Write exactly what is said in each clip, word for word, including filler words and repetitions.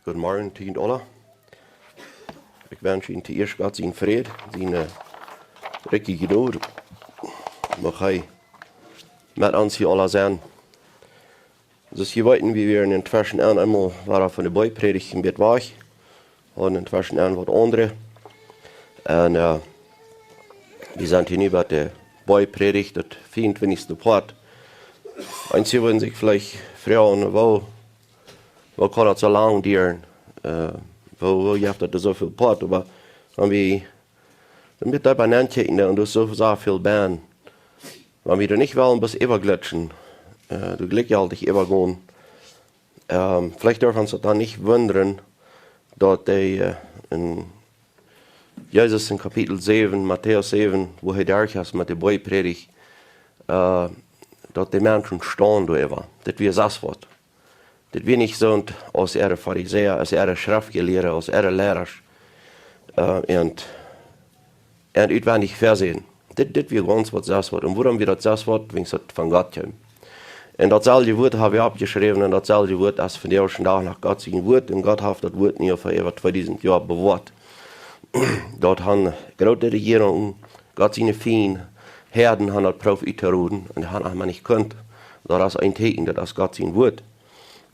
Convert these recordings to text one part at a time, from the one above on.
Goodemorjen, Tiendaula. Ekj wensch junt toieescht Gott sien Fräd, siene rikje Jnod. Mucht hee met ons hia aula sennen. Soo aus jie weeten, wie wieren entweschen aun eemol wada von de Boajprädicht een bät wajch. Un entweschen aun waut aundre. Un wie sent hia nu bie de Boajprädicht, daut vieeuntwintichste Poat. Eenje wudden sikj veleicht froagen, woo, woo kaun daut soo lang dieren? Woo, woo jeft daut soo väl Poat? Oba wan wie, wan wie doa bie nokjikjen, un doa es soo väl bie, wan wie doa nich wellen bloos äwaglitschen, doa jlikjjeltich äwagonen, veleicht derwen wie ons daut dan nich wundren, daut dee en Jesus en Kapitel säwen, Matäus säwen, wua hee doa es met de Boajprädicht, daut de Menschen stonen doaräwa. Daut wia sest waut. Daut wia nich soo aus äare Farisäa, aus äare Schreftjelieede, aus äare Liera, un utwendich veseenen. Dit, dit wia gaunz waut sest waut. Un wuarom wia daut sest waut? Wiels daut von Gott kjeem. Un daut selwje Wuat hab wie oppjeschräwen, un daut selwje Wuat es vondoag dän Dach noch Gott sien Wuat. Un Gott haft daut Wuat nu fa äwa tweedusent Joa bewoat. Daut han groote Rejierungen, Gott siene Fiend, Häaden han daut proowt uttorooden, un dee han daut mau nich kunt. Daut es een Tieekjen, daut es Gott sien Wuat.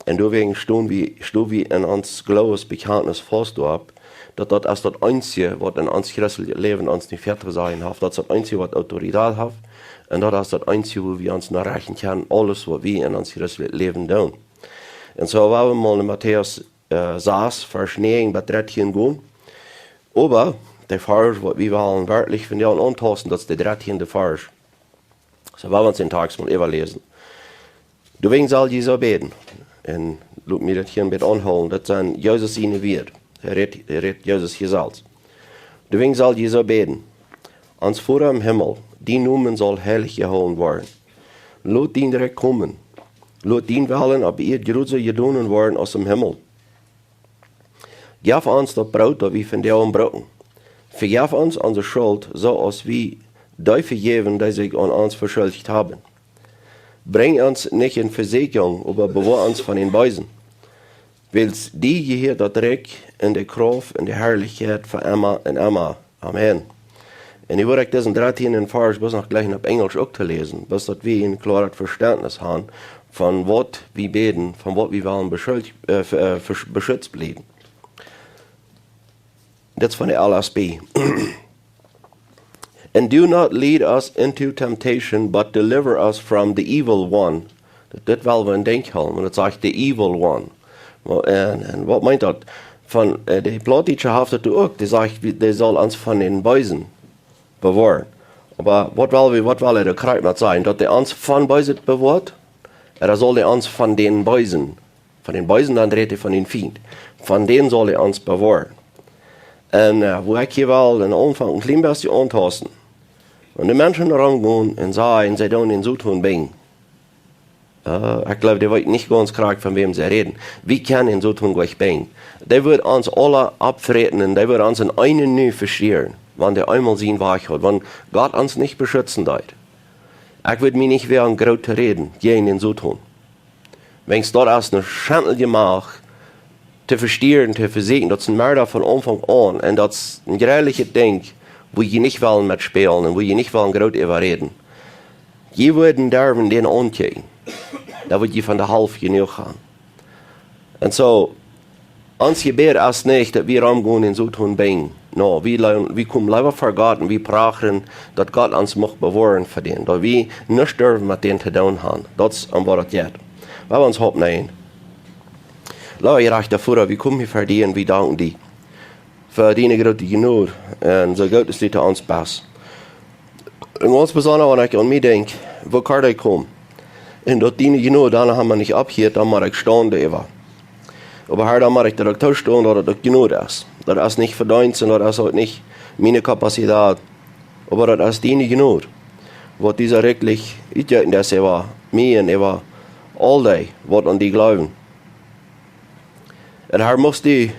Un doawäajen stonen wie, stonen wie en ons Gloowesbekjantnis faust doaropp, daut daut es daut eensje, waut en ons christeljet Läwen ons nich väa to sajen haft. Daut es daut eensje, waut Autoritäten haft. Un daut es daut eensje, wua wie ons no rechten kjennen, aules, waut wie en ons christeljet Läwen doonen. Un soo woa wie mol en Matäus sest, Varsch näajen bat dartieen gonen. Oba de Varsch, waut wie wellen werkjlich vondoag auntausten, daut es de dartieende Varsch. Soo woa wie ons dän Takjst mol äwaläsen. Doawäajen saul jie soo bäden. Un lot mie daut hia een bät aunhoolen. Daut sent Jesus siene Wieed. Hee rät, hee rät Jesus hia selfst. Doawäajen saul jie soo bäden: Ons Voda em Himmel, dien Nomen saul heilich jehoolen woaren. Lot dien Rikj komen. Lot dien Wellen opp Ieed jrod soo jedonen woaren aus em Himmel. Jeff ons daut Broot, daut wie vondoag brucken. Vejeff ons onse Schult, soo aus wie dee vejäwen, dee sikj aun ons veschuldicht haben. Brinj ons nich en Vesieekjunk, oba bewoa ons von dän Beesen. Wiels die jehieet daut Rikj un de Krauft un de Harlichkjeit fa emma un emma. Amen. Un nu wudd ekj disen dartieenden Varsch bloos noch jlikj opp Enjelsch uk to läsen, bloos daut wie een kloaret Vestentnis haben von waut wie bäden, von waut wie wellen beschult, äh, ver-, äh, vers-, beschutzt bliewen. Dit es von de L S B. And do not lead us into temptation, but deliver us from the evil one. Dit, dit well wie em Denkj hoolen, wan daut sajcht the evil one. Wel, un, un waut meent daut? Von, äh, de Plautdietsche haft daut uk, dee sajcht, wie, dee saul ons von dän Beesen bewoaren. Oba waut well wie, waut well hee doa krakjt met sajen? Daut hee ons von Beeset bewoat? Ooda saul hee ons von dän Beesen, von dän Beesen, dan rät hee von dän Fiend. Von dän saul hee ons bewoaren. Un, äh, wua ekj hia well en dän Aunfank een kjlien bät auntausten. Wan de Menschen romgonen un sajen, see doonen dän Soton binjen. Äh, ekj jleew, dee weeten nich gaunz krakjt, von wäm see räden. Wie kjennen dän Soton nich binjen. Dee woat ons aula oppfräten un dee woat ons en eene Nuscht vestieren, wan dee eemol sienen Wajch haft, wan Gott ons nich beschutzen deit. Ekj wudd mie nich woagen groot to räden jäajen dän Soton. Wiels daut es eene schendliche Macht, to vestieren, to vesieekjen, daut es een Merda von Aunfank aun. Un daut es een jreislichet Dinkj, wua jie nich wellen met spälen un wua jie nich wellen groot äwa räden. Jie wudden derwen dän aunkjikjen. Dan wudd jie von de Halft jenuach haben. Un soo, ons Jebäd es nich, daut wie romgonen un soo doonen bäden. No, wie, leu-, wie komen leewa ver Gott un wie prachren, daut Gott ons mucht bewoaren fa dän. Daut wie nuscht derwen met dän to doonen haben. Daut es om waut daut jeit. Lot ons oppnämen. Leewa jerajchta Voda, wie komen hia ver die un wie danken die fa diene groote Jnod un soo goot aus du to ons best. Un gaunz besonda, wan ekj aun mie denkj, woo kort ekj kom. Un daut diene Jnod dan noch emma nich oppheet, dan mott ekj stonen doaräwa. Oba Herr, dan mott ekj daut uk toostonen, daut et uk Jnod es. Daut es nich Vedeenst un daut es uk nich miene Kapazität. Oba daut es diene Jnod, waut du soo rikjlich utjegoten hast äwa mie un äwa aul dee, waut aun die jleewen. Un Herr, muchst du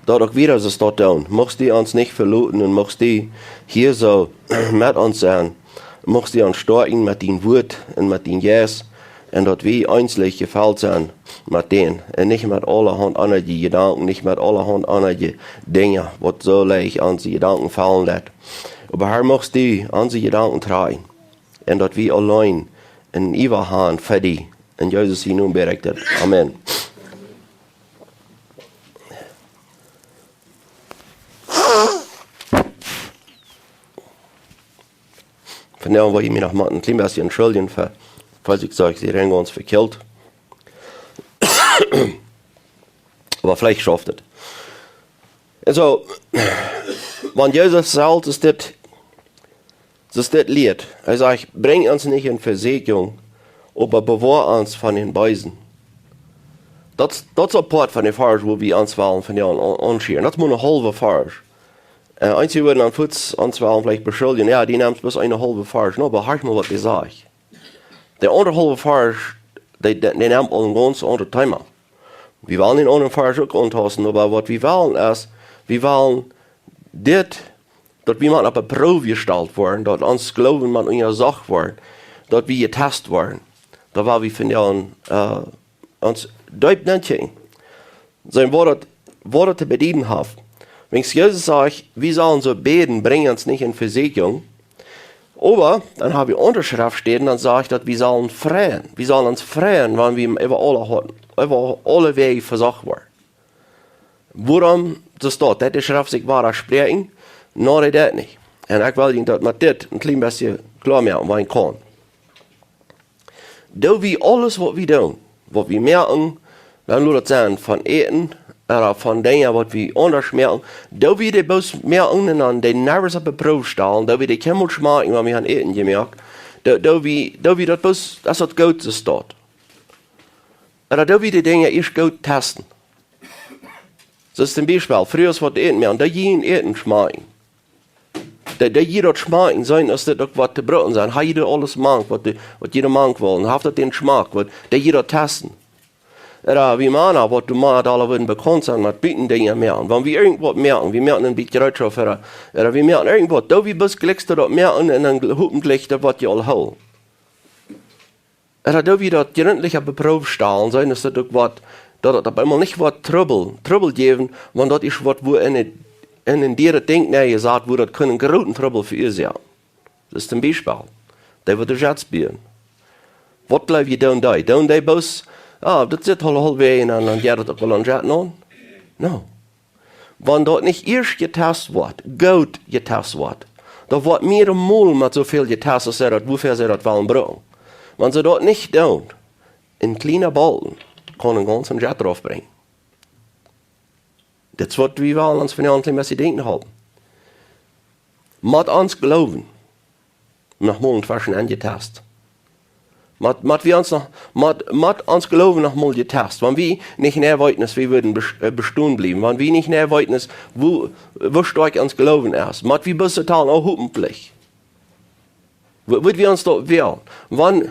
daut uk wieda soo doonen. Muchst du ons nich veloten un muchst du hia soo met ons sennen. Muchst du ons stoakjen met dien Wuat un met dien Jeist. Un daut wie eensich jefelt sent met dän. Un nich met aulahaunt aundre Jedanken, nich met aulahaunt aundre Dinja, waut soo leicht onse Jedanken faulen lat. Oba Herr, muchst du onse Jedanken dreien. Un daut wie auleen een Iewa han fa die. En Jesus sien Nomen bäd ekj dit. Amen. Vondoag well ekj mie noch mol een kjlien bät entschuljen fa, falls ekj saj, ekj sie rein gaunz vekjilt. Oba veleicht schauft et. Un soo, wan Jesus sajcht, es dit, es dit Lied. Hee sajcht: "Brinj ons nich en Vesieekjunk, oba bewoa ons von dän Beesen." Daut, daut es een Poat von dän Varsch, wua wie ons wellen vondoag aun-, aunschieren. Daut es mau een haulwa Varsch. Äh, eenje wudden dan fuaz ons wellen veleicht beschuljen: "Jo, dee nemt bloos een haulwa Varsch." No, oba horch mol, waut dee sajcht. De aundre haulwa Varsch, dee, dee, dee nemt aul een gaunz aundret Thema. Wie wellen dän aundren Varsch uk auntausten, oba waut wie wellen es, wie wellen dit, daut wie mau opp de Proow jestalt woaren, daut ons Gloowen mau unjasocht woat, daut wie jetast woaren. Doa woa wie vondoag, äh, ons deep nenkjikjen. Seenen, waut daut, waut daut to bedieden haft. Wan Jesus sajcht, wie sellen soo bäden: "Brinj ons nich en Vesieekjunk." Oba dan hab wie aundre Schreftstäden, dan sajcht daut, wie sellen freien. Wie sellen ons freien, wan wie äwa aule Hoaten, äwa aule Wäaj vesocht woaren. Wuarom es daut? Deit de Schreft sikj wadaspräakjen? No, deit daut nich. Un ekj well junt daut met dit een kjlien bät kloa moaken, waut ekj kaun. Doo wie aules, waut wie doonen, waut wie moaken, dan lot daut sennen von Äten, ooda von Dinja, waut wie aundasch moaken, doo wie dee bloos moaken un dan dee nuscht opp de Proow stalen, doo wie dee kjeenmol schmakjen, wan wie han Äten jemoakt, doo, doo wie, doo wie daut bloos, daut daut goot es daut. Ooda doo wie dee Dinja ieescht goot tasten. Soo aus toom Biespel, Frues, waut Äten moaken, doo jie Äten schmakjen. Doo, doo jie daut schmakjen, seenen, aus dit uk waut to brucken sent. Hab jie aules mank, waut de, waut jie mank wellen. Haft daut dän Schmack, waut, doo jie daut tasten. Ooda wie Mana, waut doa mau aule wudden bekaunt sennen met Butendinja moaken. Wan wie irjentwaut moaken, wie moaken een bät Jereetschoft, ooda, ooda wie moaken irjentwaut, doo wie bloos jlikjs daut moaken un dan hopentlich daut, waut jie aul haben. Un daut wie daut jrintlich opp de Proow stalen, seenen, es daut uk waut, daut daut opp eemol nich woat Trubbel, Trubbel jäwen, wan daut es waut, wua en de, en een dieret Dinkj nenjesat woat, daut kaun een grooten Trubbel veuasoaken. Daut es toom Biespel. Dee, waut de Jets buen. Waut jleew jie, doonen dee? Doonen dee bloos, ah, daut sitt aul, aul wäajen un dan jeit daut uk aul aun Jet aun? No. Wan daut nich ieescht jetast woat, goot jetast woat, dan woat mea een Mol met soo väl jetast, aus see daut, woo väl see daut wellen brucken. Wan see daut nich doonen, een kjliena Bolkjen kaun een gaunzen Jet raufbrinjen. Daut es waut wie wellen ons vondoag een kjlien bät denkjen halpen. Met ons Gloowen noch mol een tweschen enjetast. Met, met wie ons noch, met, met ons Gloowen noch mol jetast. Wan wie nich nä weeten, aus wie wudden bes-, äh, bestonen bliewen. Wan wie nich nä weeten, aus woo, woo stoakj ons Gloowen es. Met wie bloos vetalen, oh, hopentlich. Woo, woo wie ons daut woagen. Wan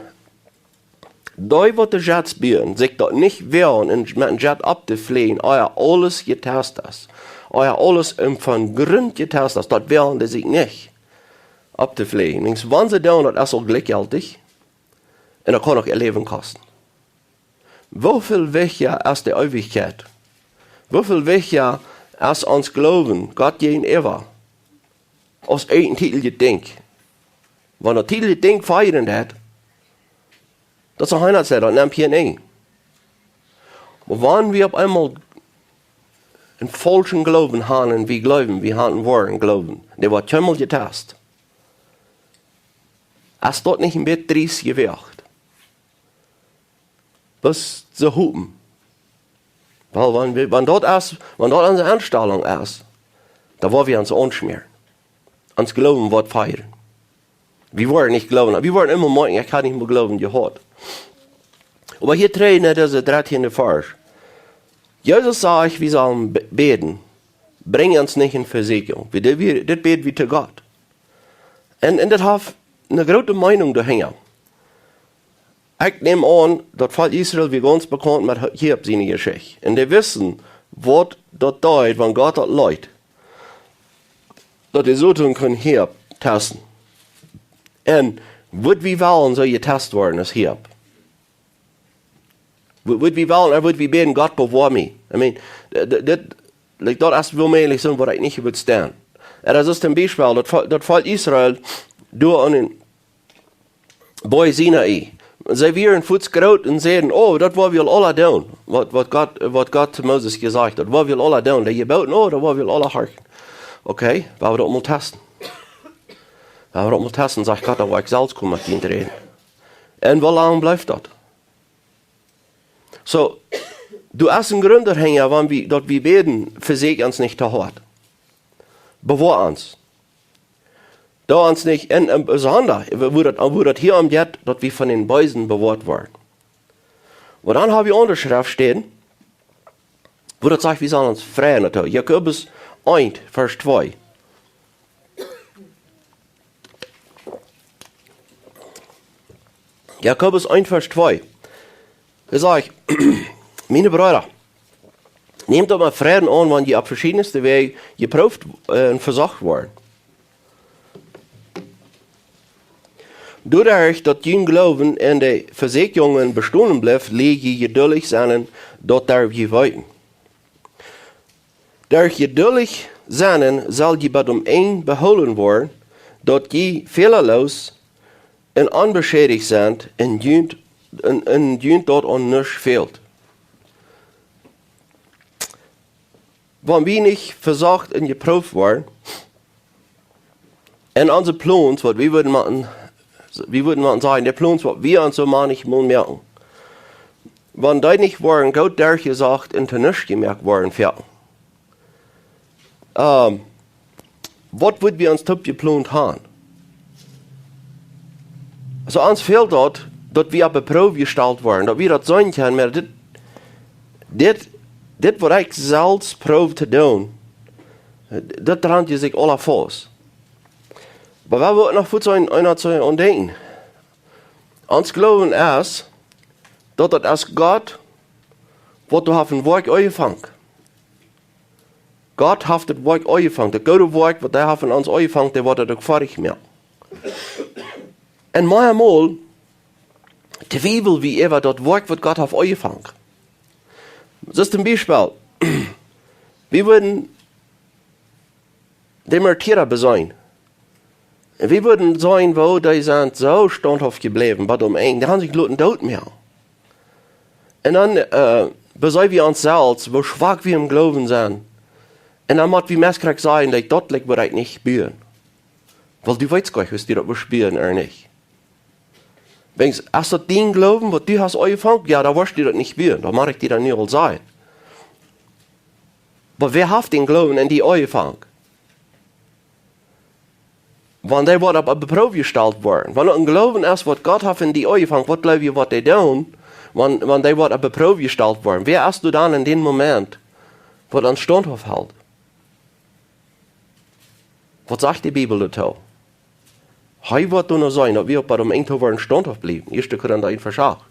dee, waut de Jets buen, sikj daut nich woagen, en, met een Jet opptofleajen, ea aules jetast es. Ea aules em von Grunt jetast es. Daut woagen dee sikj nich opptofleajen. Wiels wan see doonen, daut es aul jlikjjeltich. Un daut kaun uk äa Läwen kosten. Woo väl wichtja es de Eewichkjeit? Woo väl wichtja es ons Gloowen Gott jäajenäwa aus een tieteljet Dinkj? Wan daut tietelje Dinkj fieren deit, daut es een Heinhard säd, daut nemt hia een Enj. Oba wan wie opp eemol een faulschen Gloowen haben un wie jleewen, wie haben woaren Gloowen, dee woat kjeenmol jetast. Es daut nich een bät driest jewoacht? Bloos soo hopen. Wiels wan wie, wan daut es, wan daut onse Enstalunk es, dan woa wie ons aunschmäaren. Ons Gloowen woat fieren. Wie woaren nich jleewen, wie woaren emma moakjen, ekj hab nich mea Gloowen jehaut. Oba hia trigj no dise dartieende Varsch. Jesus sajcht, wie sellen be-, bäden: "Brinj ons nich en Vesieekjunk." Wie, dit, wie, dit bäd wie to Gott. Un, un daut haft eene groote Meenunk doahinja. Ekj näm aun, daut Volkj Israel wia gaunz bekaunt met Hiob siene Jeschicht. Un dee wisten, waut daut deed, wan Gott daut leet, daut de Soton kunn Hiob tasten. Un woo wie wellen soo jetast woaren aus Hiob. Wudd wie wellen, wudd wie bäden: "Gott, bewoa mie." I mean, d-, d-, dit, like, daut es woo mäajlich soont, waut ekj nich wudd stonen. Un daut es een Biespel, daut Vo-, daut Volkj Israel, doa aun dän Boajch Sinai. See wieren fuaz groot un säden: "Oh, daut woa wie aula doonen." Waut, waut Gott, waut Gott to Moses jesajcht haud: "Daut woa wie aula doonen." Dee Jebooten: "Oh, daut woa wie aula horchen." Okay, woa wie daut mol testen. Woa wie daut mol testen, sajcht Gott, dan woa ekj selfst komen met dien räden. Un woo lang blift daut? So, du hast een Grunt doahinja, wan wie, daut wie bäden: "Vesäakj ons nich too hoat. Bewoa ons." Doo ons nich, un, un besonda, woo daut, woo daut hia om jeit, daut wie von dän Beesen bewoat woaren. Oba dan hab wie aundre Schreftstäden, woo daut sajcht, wie sellen ons freien doatoo. Jakobus eent, Varsch twee. Jakobus eent, Varsch twee. Hee sajcht: "Miene Breeda, nämt daut met Freiden aun, wan jie opp veschiedne Wäaj jeprooft, äh, un vesocht woaren. Doaderch daut jun Gloowen en de Vesäakjungen bestonen blift, lat jie jeduldich sennen, daut derw jie weeten. Derch jeduldich sennen sell jie bat om Enj behoolen woaren, daut jie fälaloos un onbeschädicht sent un junt, un, un junt daut aun nuscht fält." Wan wie nich vesocht un jeprooft woaren, un onse Plons, waut wie wudden motten, wie wudden motten sajen, de Plons, waut wie ons soo mannichmol moaken, wan dee nich woaren goot derchjesocht un to nuscht jemoakt woaren, jo, ähm, waut wudd wie ons toop jeplont haben? Soo ons fält daut, daut wie opp de Proow jestalt woaren, daut wie daut seenen kjennen, oba dit, dit, dit, waut ekj selfst proow to doonen, daut dreit sikj aula faust. Oba wie wellen noch fuaz een, een, twee aundenkjen. Ons Gloowen es, daut daut es Gott, waut doa haft een Woakj aunjefongen. Gott haft daut Woakj aunjefongen. Daut goode Woakj, waut hee haft en ons aunjefongen, dee woat daut uk foadich moaken. Un mau emol twiewel wie äwa daut Woakj, waut Gott haft aunjefongen. Daut es een Biespel. Wie wudden de Märtyra beseenen. Un wie wudden seenen, woo dee sent soo staunthauft jebläwen, bat om Enj. Dee haben sikj loten doot moaken. Un dan, äh, beseenen wie ons selfst, woo schwak wie em Gloowen sent. Un dan mott wie meist krakjt sajen, daut daut, like, wudd ekj nich buen. Wiels du weetst goanich, aus du daut wurscht buen ooda nich. Wan, es daut dien Gloowen, waut du hast aunjefongen? Jo, dan wurscht du daut nich buen. Dan mott ekj die daut nu aul sajen. Oba wäa haft dän Gloowen en die aunjefongen? Wan dee woat opp, opp de Proow jestalt woaren. Wan een Gloowen es, waut Gott haft en die aunjefongen, waut jleew jie, waut dee doonen, wan, wan dee woat opp de Proow jestalt woaren? Wäa es doa dan en dän Moment, waut ons staunthauft helt? Waut sajcht de Bibel doatoo? Hee woat doa noch sennen, daut wie uk bat om Enj to woaren staunthauft bliewen. Ieeschte Korinta eent, Varsch acht.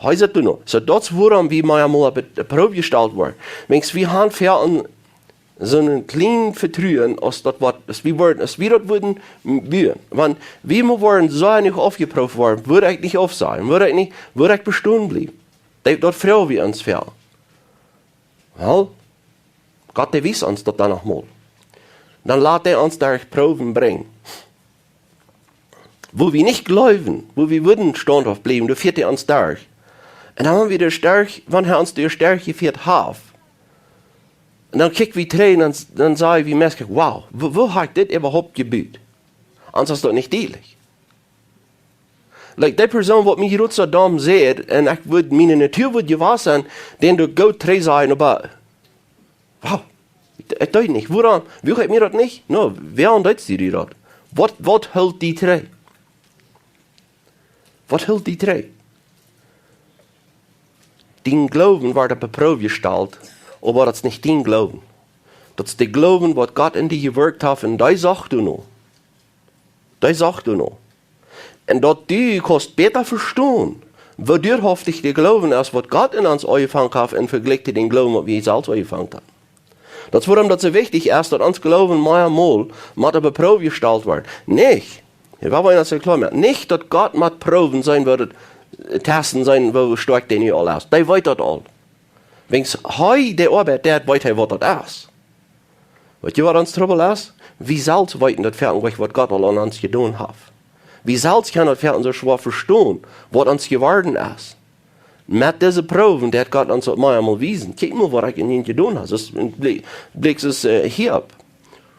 Hee sajcht doa noch. Soo, daut es wuarom wie mau emol opp de Proow jestalt woaren. Wan wie haben fa een, soo een kjlien Vetruen, aus daut waut, aus wie wudden, aus wie daut wudden buen. Wan wie mau woaren soo nich aufjeprooft woaren, wudd ekj nich aufsajen, wudd ekj nich, wudd ekj bestonen bliewen. Daut, daut froag wie ons fa. Well, Gott, dee wiest ons daut dan noch mol. Dan lat hee ons derch Proowen brinjen. Wua wie nich jleewen, wua wie wudden staunthauft bliewen, doa fieet hee ons derch. Un dan, wan wie doa derch, wan hee ons doa derch jefieet haft, un dan kjikj wie trigj un dan, dan saj wie meist: "Wow, woo, woo hab ekj dit äwahaupt jebut?" Ons es daut nich dietlich. Like, dee Persoon, waut mie hia rut soo domm säd, un ekj wudd, miene Natua wudd jewast sennen, dän doa goot trigj sajen, oba, wow, ekj, ekj deed nich. Wuarom? Wuarom ekj mie daut nich? No, wäa aundasch deed die daut? Waut, waut helt die trigj? Waut helt die trigj? Dien Gloowen woat opp de Proow jestalt, oba daut es nich dien Gloowen. Daut es de Gloowen, waut Gott en die jewirkjt haft, un dee sajcht die no. Dee sajcht die no. Un daut du kaust bäta vestonen, woo dieehauftich de Gloowen es, waut Gott en ons aunjefongen haft, em Vejlikj to dän Gloowen, waut wie selfst aunjefongen haben. Daut es wuarom daut soo wichtich es, daut ons Gloowen mau emol mott opp de Proow jestalt woat. Nich, hia woa wie ons kloa moaken, nich daut Gott mott proowen sennen, woo daut, testen sennen, woo stoakj dee nu aul es. Dee weet daut aul. Wiels hee de Oabeit deit, weet hee, waut daut es. Weetst du, waut ons Trubbel es? Wie selfst weeten daut foaken nich, waut Gott aul aun ons jedonen haft. Wie selfst kjennen daut foaken soo schwoa vestonen, waut ons jeworden es. Met dise Proowen deit Gott ons daut mau eemol wiesen. Kjikj mol, waut ekj en junt jedonen hab. Daut es een Blie-, Blikj es, äh, Hiob.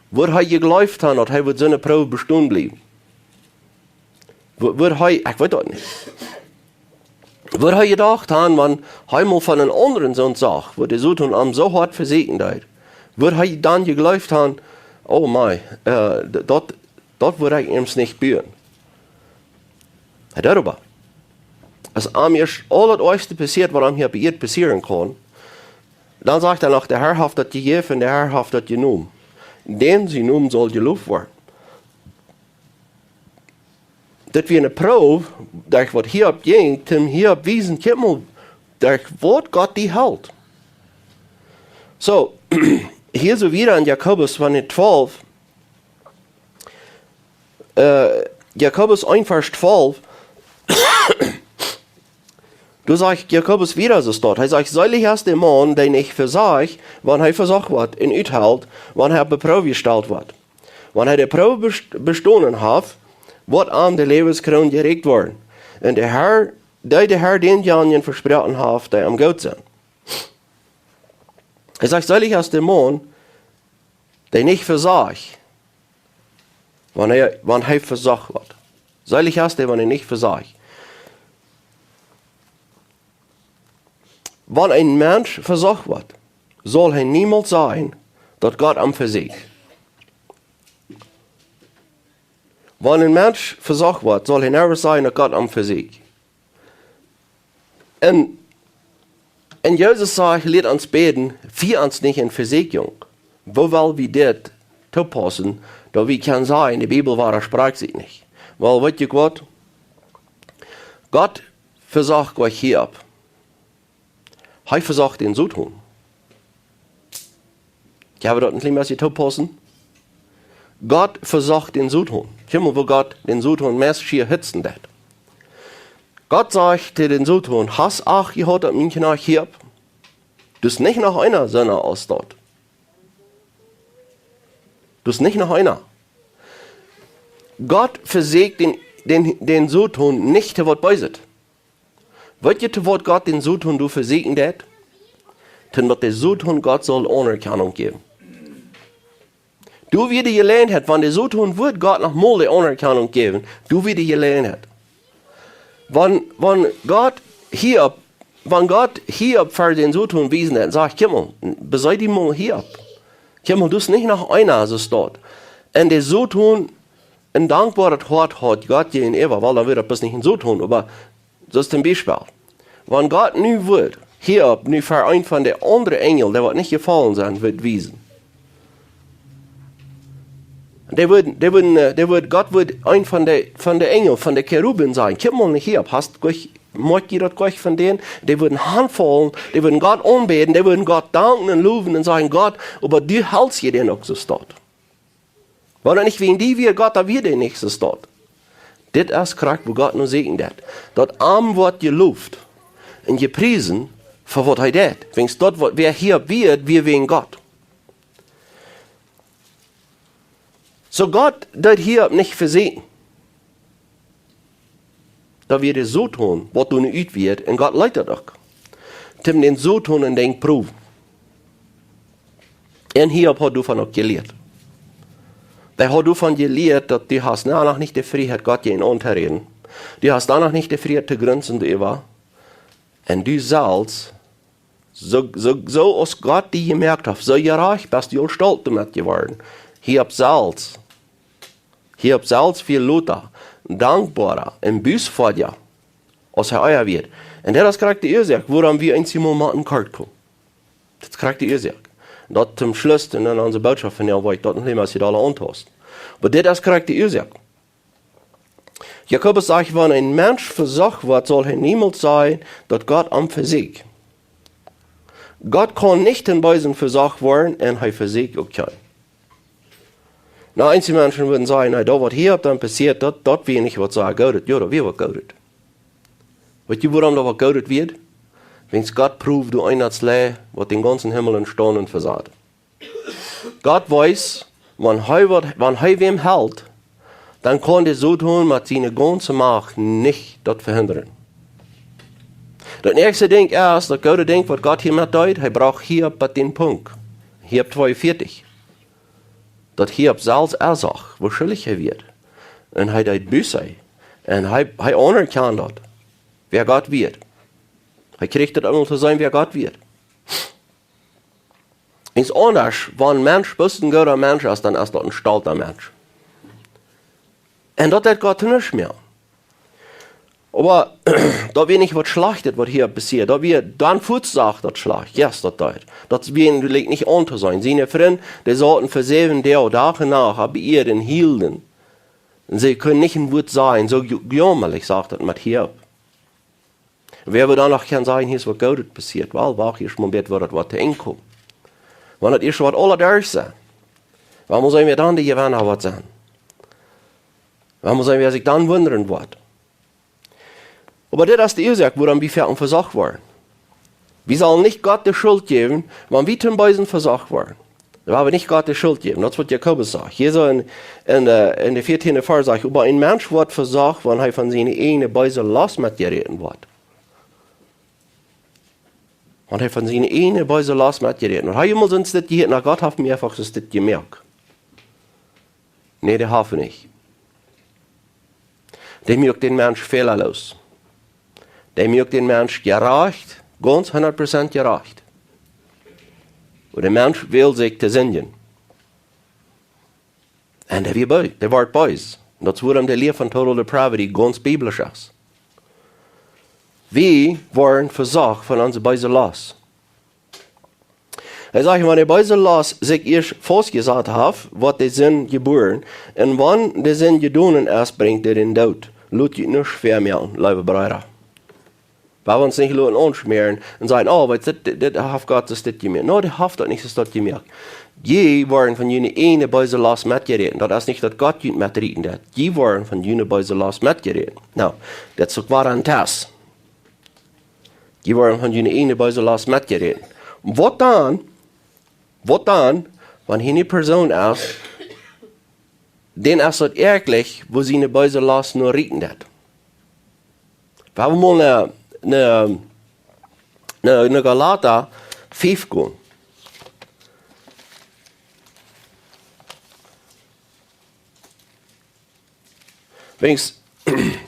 Wudd hee jejleeft haben, daut hee wudd soone Proow bestonen bliewen? Wudd, wudd hee, ekj weet daut nich. Wudd hee jedocht haben, wan hee mol von eenen aundren Sän sach, woo de Soton am soo hoat vesieekjen deed, wudd hee dan jejleeft haben, oh mei, äh, d-, daut, daut wudd ekj am nich buen. Hee deed oba. Aus am ieescht aul daut Oajchste passieet, waut am hia opp Ieed passieren kaun, dan sajcht hee noch: "De Herr haft daut jejäft un de Herr haft daut jenomen. Däm sien Nomen saul jeloft woaren." Daut wia eene Proow, daut waut Hiob jinkj, toom Hiob wiesen: "Kjikj mol, daut waut Gott die helt." Soo, hia soo wada en Jakobus, Kapitel twalf, äh, Jakobus eent, Varsch twalf, doa sajcht Jakobus wada soo stoakj. Hee sajcht: "Seelich es de Maun, dee nich vesajcht, wan hee vesocht woat, un uthelt, wan hee opp de Proow jestalt woat. Wan hee de Proow best-, bestonen haft, woat am de Läwenskroon jerakjt woaren. Un de Herr, dee de Herr dänjanjen vesproaken haft, dee am goot sent." Hee sajcht: "Seelich es de Maun, dee nich vesajcht, wan hee, wan hee vesocht woat." Seelich es dee, wan hee nich vesajcht. Wan een Mensch vesocht woat, saul hee niemols sajen, daut Gott am vesieekjt. Wan een Mensch vesocht woat, saul hee never sajen, daut Gott am vesieekjt. Un, un Jesus sajcht: "Lieet ons bäden, fia ons nich en Vesieekjunk." Woo well wie dit toopaussen, daut wie kjennen sajen, de Bibel wadasprecht sikj nich? Well, weetst du waut? Gott vesocht nich Hiob. Hee vesocht dän Soton. Kjenn wie daut een kjlien bät toopaussen? Gott vesocht dän Soton. Kjikj mol, woo Gott dän Soton meist schia hitzen deit. Gott sajcht to dän Soton: "Hast acht jehaut opp mienen Kjnajcht Hiob? Doa es nich noch eena soo aus daut. Doa es nich noch eena." Gott vesieekjt dän, dän, dän Soton nich to waut Beeset. Weetst du, to waut Gott dän Soton doa vesieekjen deit? Toom daut de Soton Gott saul Aunerkjanunk jäwen. Doa wia de Jeläajenheit, wan de Soton wudd Gott noch mol de Aunerkjanunk jäwen, doa wia de Jeläajenheit. Wan, wan Gott Hiob, wan Gott Hiob ver dän Soton wiesen deit un sajcht: "Kjikj mol, besee die mol Hiob. Kjikj mol, doa es nich noch eena soo aus daut." Un de Soton een dankboaret Hoat haud Gott jäajenäwa, well, dan wia daut bloos nich een Soton, oba soo aus toom Biespel, wan Gott nu wudd Hiob nu ver eenen von de aundre Enjel, dee waut nich jefollen sent, wudd wiesen. Dee wudd, dee wudd, äh, dee wudd, Gott wudd eenen von de, von de Enjel, von de Keruben sajen: "Kjikj mol no Hiob, hast goot, moakt die daut goot von dän?" Dee wudden hanfaulen, dee wudden Gott aunbäden, dee wudden Gott danken un lowen un sajen: "Gott, oba du helst je dän uk soo stoakj." Wan daut nich wäajen die wia, Gott, dan wia dee nich soo stoakj. Dit es krakjt, woo Gott nu säajent deit. Daut am woat jeloft un jepriesen fa waut hee deit. Wiels daut, waut wäa hia wia, wia wäajen Gott. Soo Gott deed Hiob nich vesieekjen. Daut wia de Soton, waut doa nu ut wia, un Gott leet daut uk. Toom dän Soton een Dinkj proowen. Un Hiob haud doavon uk jelieet. Hee haud doavon jelieet, daut du hast nu noch nich de Frieheit, Gott jäajen auntoräden. Du hast nu noch nich de Frieheit to grunzen doaräwa. Un du selfst, soo, soo, soo aus Gott die jemoakt haft, soo jerajcht best du aul stolt doamet jeworden. Hiob selfst. Hiob selfst wia lota, dankboara un bußfoadja, aus hee ea wia. Un daut es krakjt de Uasoak, wuarom wie eensjemol motten kort komen. Daut es krakjt de Uasoak. Daut toom Schluss, un dan onse Bootschoft von vondoag, woa ekj daut noch emol, aus jie daut aule auntaust. Oba dit es krakjt de Uasoak. Jakobus sajcht: "Wan een Mensch vesocht woat, saul hee niemols sajen, daut Gott am vesieekjt." Gott kaun nich toom Beesen vesocht woaren un hee vesieekjt uk kjeenen. Nu, eenje Menschen wudden sajen: "Na, daut waut hia dan passieet, daut, daut wia nich waut soo Goodet." Jo, daut wia waut Goodet. Weet jie, wuarom daut waut Goodet wieet? Wiels Gott proowd doa eena aus Lei, waut dän gaunzen Himmel en Staunen vesat. Gott weet, wan hee waut, wan hee wäm helt, dan kaun de Soton met siene gaunze Macht nich daut vehindren. Daut näakjste Dinkj es, daut goode Dinkj, waut Gott hia met deed, hee brocht hia opp dän Punkt. Hiob twee vieetich. Daut Hiob selfst ensach, woo schuldich hee wia. Un hee deed Buße. Un hee, hee aunerkjand daut, wäa Gott wia. Hee kjrieech daut emol to seenen, wäa Gott wia. Es aundasch, wan een Mensch bloos een gooda Mensch es, dan es daut een stolta Mensch. Un daut deit Gott nich mea. Oba daut wia nich waut Schlajchtet, waut hia passieed. Daut wia dan fuaz, sach daut schlajcht. Yes, daut deit. Daut wia nich auntoseenen. Siene Frind, dee sauten fa säwen Doag, Dach un Nacht, opp Ieed un hielden. Un see kunnen nich een Wuat sajen, soo ju-, jämalich, sach daut met Hiob. Wäa wudd dan noch kjennen sajen, hia es waut Goodet passieet? Well, wacht ieescht mol bat, woo daut woat to Enj komen. Wan daut ieescht waut aula derch sent, wan mott wie dan de Jewenna woat sennen? Wan mott wie sikj dan wundren woat? Oba dit es de Uasoak, wuarom wie foaken vesocht woaren. Wie sellen nich Gott de Schult jäwen, wan wie toom Beesen vesocht woaren. Wie haben nich Gott de Schult jäwen. Daut es waut Jakobus sajcht. Hia soo en, en de, en de vieetieende Varsch sajcht, oba een Mensch woat vesocht, wan hee von siene ieejne beese Lost metjeräten woat. Wan hee von siene ieejne beese Lost metjeräten woat. Hee mott soo dit jehieet, na, Gott haft mie eefach soo dit jemoakt. Nä, dee haft nich. Dee moakt dän Mensch fälaloos. Dee moakt dän Mensch jerajcht, gaunz hundat Prozent jerajcht. Oba de Mensch well sikj to sindjen. Un dee wia bee-, dee woat bees. Daut es wuarom de Lia von total depravity gaunz biblisch es. Wie woaren vesocht von onse beese Lost. Hee sajcht, wan de beese Lost sikj ieescht faustjesat haft, woat de Sind jebuaren. Un wan de Sind jedonen es, brinjt dee dän Doot. Lot junt nuscht väamoaken, leewe Breeda. Wie woaren ons nich loten aunschmäaren un sajen, oh, weetst, dit, dit, dit haft Gott soo dit jemoakt. Nä, dee haft daut nich soo dit jemoakt. Jie woaren von june ieejne beese Lost metjeräten. Daut es nich, daut Gott junt metrieten deit. Jie woaren von june beese Lost metjeräten. Nu, daut es uk wada een Test. Jie woaren von june ieejne beese Lost metjeräten. Waut dan? Waut dan, wan hia eene Persoon es, dän es daut ieejentlich, woo siene beese Lost no rieten deit? Wie haben mol no, no, no, no Galata fief gonen. Wiels, wie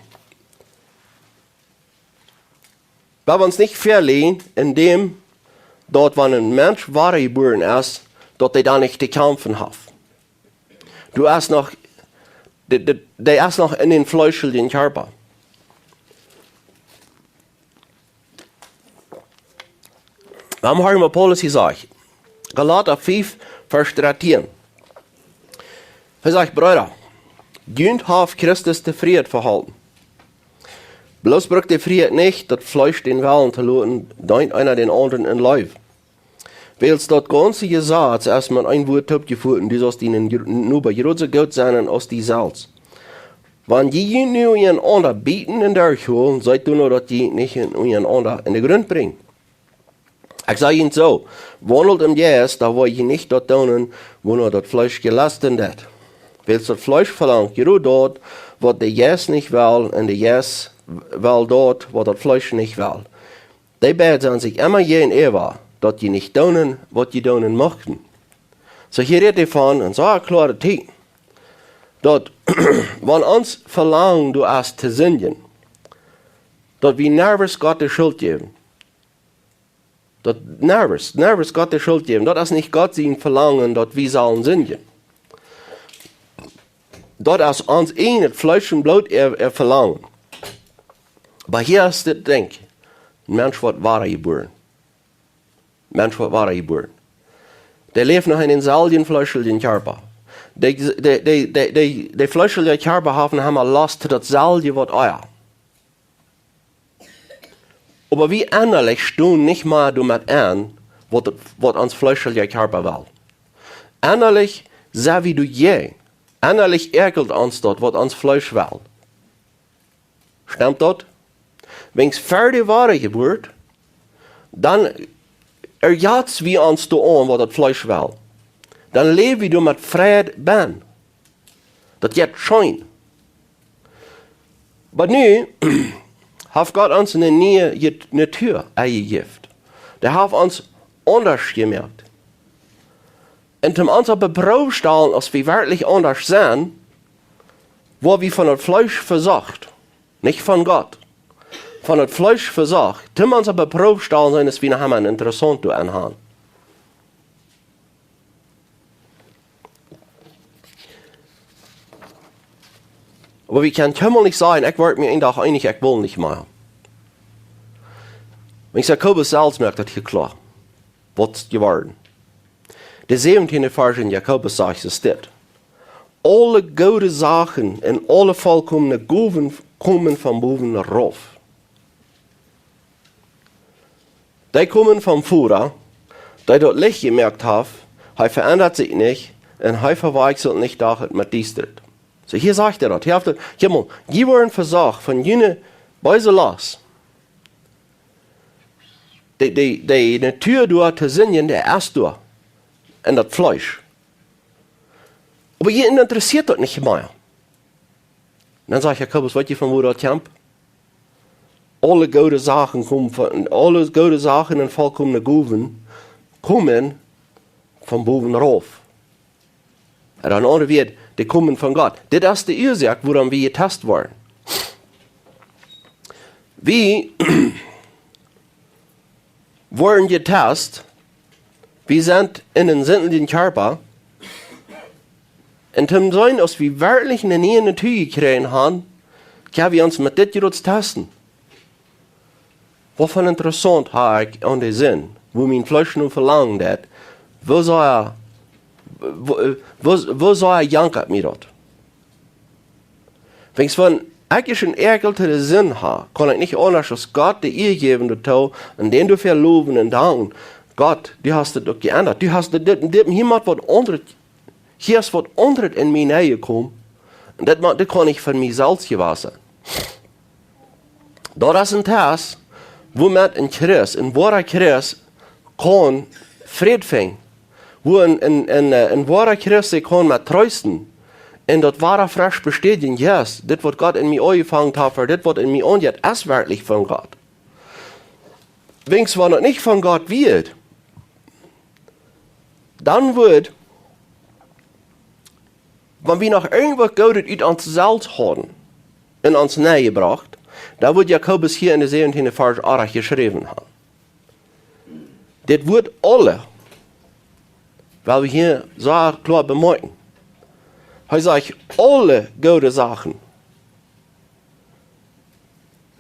woaren ons nich veleiden en däm, daut wan een Mensch wada jebuaren es, daut hee dan nich to kjamfen haft. Dee es noch, dee, dee, dee es noch en dän fleeschlichen Kjarpa. Wuarom haft mie Paulus jesajcht? Galata fief, Varsch dartieen. Hee sajcht, Breeda, junt haft Christus de Frieheit veholpen. Bloos brukt de Frieheit nich, daut Fleesch dän Wellen to loten, deent eena dän aundren en Leew. Wiels daut gaunze Jesaz es met een Wuat toopjefoten, du saust dienen Jr-, Noba jrod soo goot sennen aus die selfst. Wan jie junt nu unjarenaunda bieten un derchholen, seet doano, daut jie nich en unjarenaunda en de Grunt brinjen. Ekj saj junt soo, waundelt em Jeist, dan woa jie nich daut doonen, wua daut Fleesch jelusten deit. Wiels daut Fleesch velangt jrod daut, waut de Jeist nich well, un de Jeist well daut, waut daut Fleesch nich well. Dee beid sent sikj emma jäajenäwa, daut jie nich doonen, waut jie doonen muchten. Soo hia rät hee von, un soo kloare Tiet, daut wan ons Velangen doa es to sindjen, daut wie never Gott de Schult jäwen. Daut never, never Gott de Schult jäwen. Daut es nich Gott sien Velangen, daut wie sellen sindjen. Daut es ons ieejnet Fleesch un Bloot äa, äa Velangen. Oba hia es dit Dinkj. Een Mensch woat wada jebuaren. Mensch woat wada jebuaren. Dee läft noch en dänselwjen fleeschlichen Kjarpa. De, de, de, de, de, de fleeschelje Kjarpa haft noch emma Lost to dautselwje waut ea. Oba wie ennalich stonen nich mea doamet aun, waut, waut ons fleeschelja Kjarpa well. Ennalich sent wie doa jäajen. Ennalich ieekjelt ons daut, waut ons Fleesch well. Stemt daut? Wan wie wada jebuaren, dan erjats wie ons doa aun, waut daut Fleesch well. Dan läw wie doa met Fräd bennen. Daut jeit scheen. Oba nu haft Gott ons eene niee Natua enjejäft. Dee haft ons aundasch jemoakt. Un om ons opp de Proow stalen, aus wie werkjlich aundasch sent, woa wie von daut Fleesch vesocht, nich von Gott. Von daut Fleesch vesocht, om ons opp de Proow stalen, sent aus wie noch emol interessaunt doa aun haben. Oba wie kjennen kjeenmol nich sajen: "Ekj wort mie een Dach eenich, ekj well nich mea." Wan Jakobus selfst moakt daut hia kloa, waut jeworden. De säwentieende Varsch en Jakobus sajcht es dit: "Aule goode Sachen un aule volkomne Gowen komen von bowen rauf." Dee komen vom Voda, dee daut Licht jemoakt haft, hee veendat sikj nich un hee vewakjselt nich Dach met Diestanis. Soo, hia sajcht hee daut. Hia haft hee, kjikj mol, jie woaren vesocht von june beese Lost. De, de, de Natua doa to sindjen, dee es doa. En daut Fleesch. Oba junt interessieet daut nich mea. Dan sajcht Jakobus: "Weet jie von wua daut kjemt? Aule goode Sachen komen von, aule goode Sachen un volkomne Gowen komen von bowen rauf." Ooda en aundre Wieed, dee komen von Gott. Dit es de Uasoak, wuarom wie jetest woaren. Wie woaren jetest, wie sent en eenen sindjen Kjarpa. Un om to seenen, aus wie werkjlich eene niee Natua jekjräajen haben, kjenn wie ons met dit Jrots testen. Waut fa interessaunt ha ekj aun de Sind, wua mien Fleesch nu velangt daut, woo sea, woo, woo, woo sea jankat mie daut. Wan ekj ieescht eene Äakjel to de Sind ha, kaun ekj nich aundasch aus Gott de Ea jäwen doatoo un dän doafäa lowen un danken. Gott, du hast daut uk jeendat. Du hast dit, dit, dit, hia mott waut aundret, hia es waut aundret en mie nenjekomen. Un daut mott, daut kaun nich von mie selfst jewast sennen. Daut es een Test, woomet een Christ, een woara Christ, kaun Fräd finjen. Woo een, een, een, äh, een woara Christ sikj kaun met treesten. Un daut woare fresch bestädjen: "Yes, dit waut Gott en mie aunjefongen haft, ooda dit waut en mie aunjeit, es werkjlich von Gott." Wan daut nich von Gott wia, dan wudd, wan wie noch irjentwaut Goodet ut ons selfst hauden un ons nenjebrocht, dan wudd Jakobus hia en de säwentieende Varsch uk jeschräwen haben. Dit Wuat aule, well wie hia sea kloa bemoakjen. Hee sajcht, aule goode Sachen,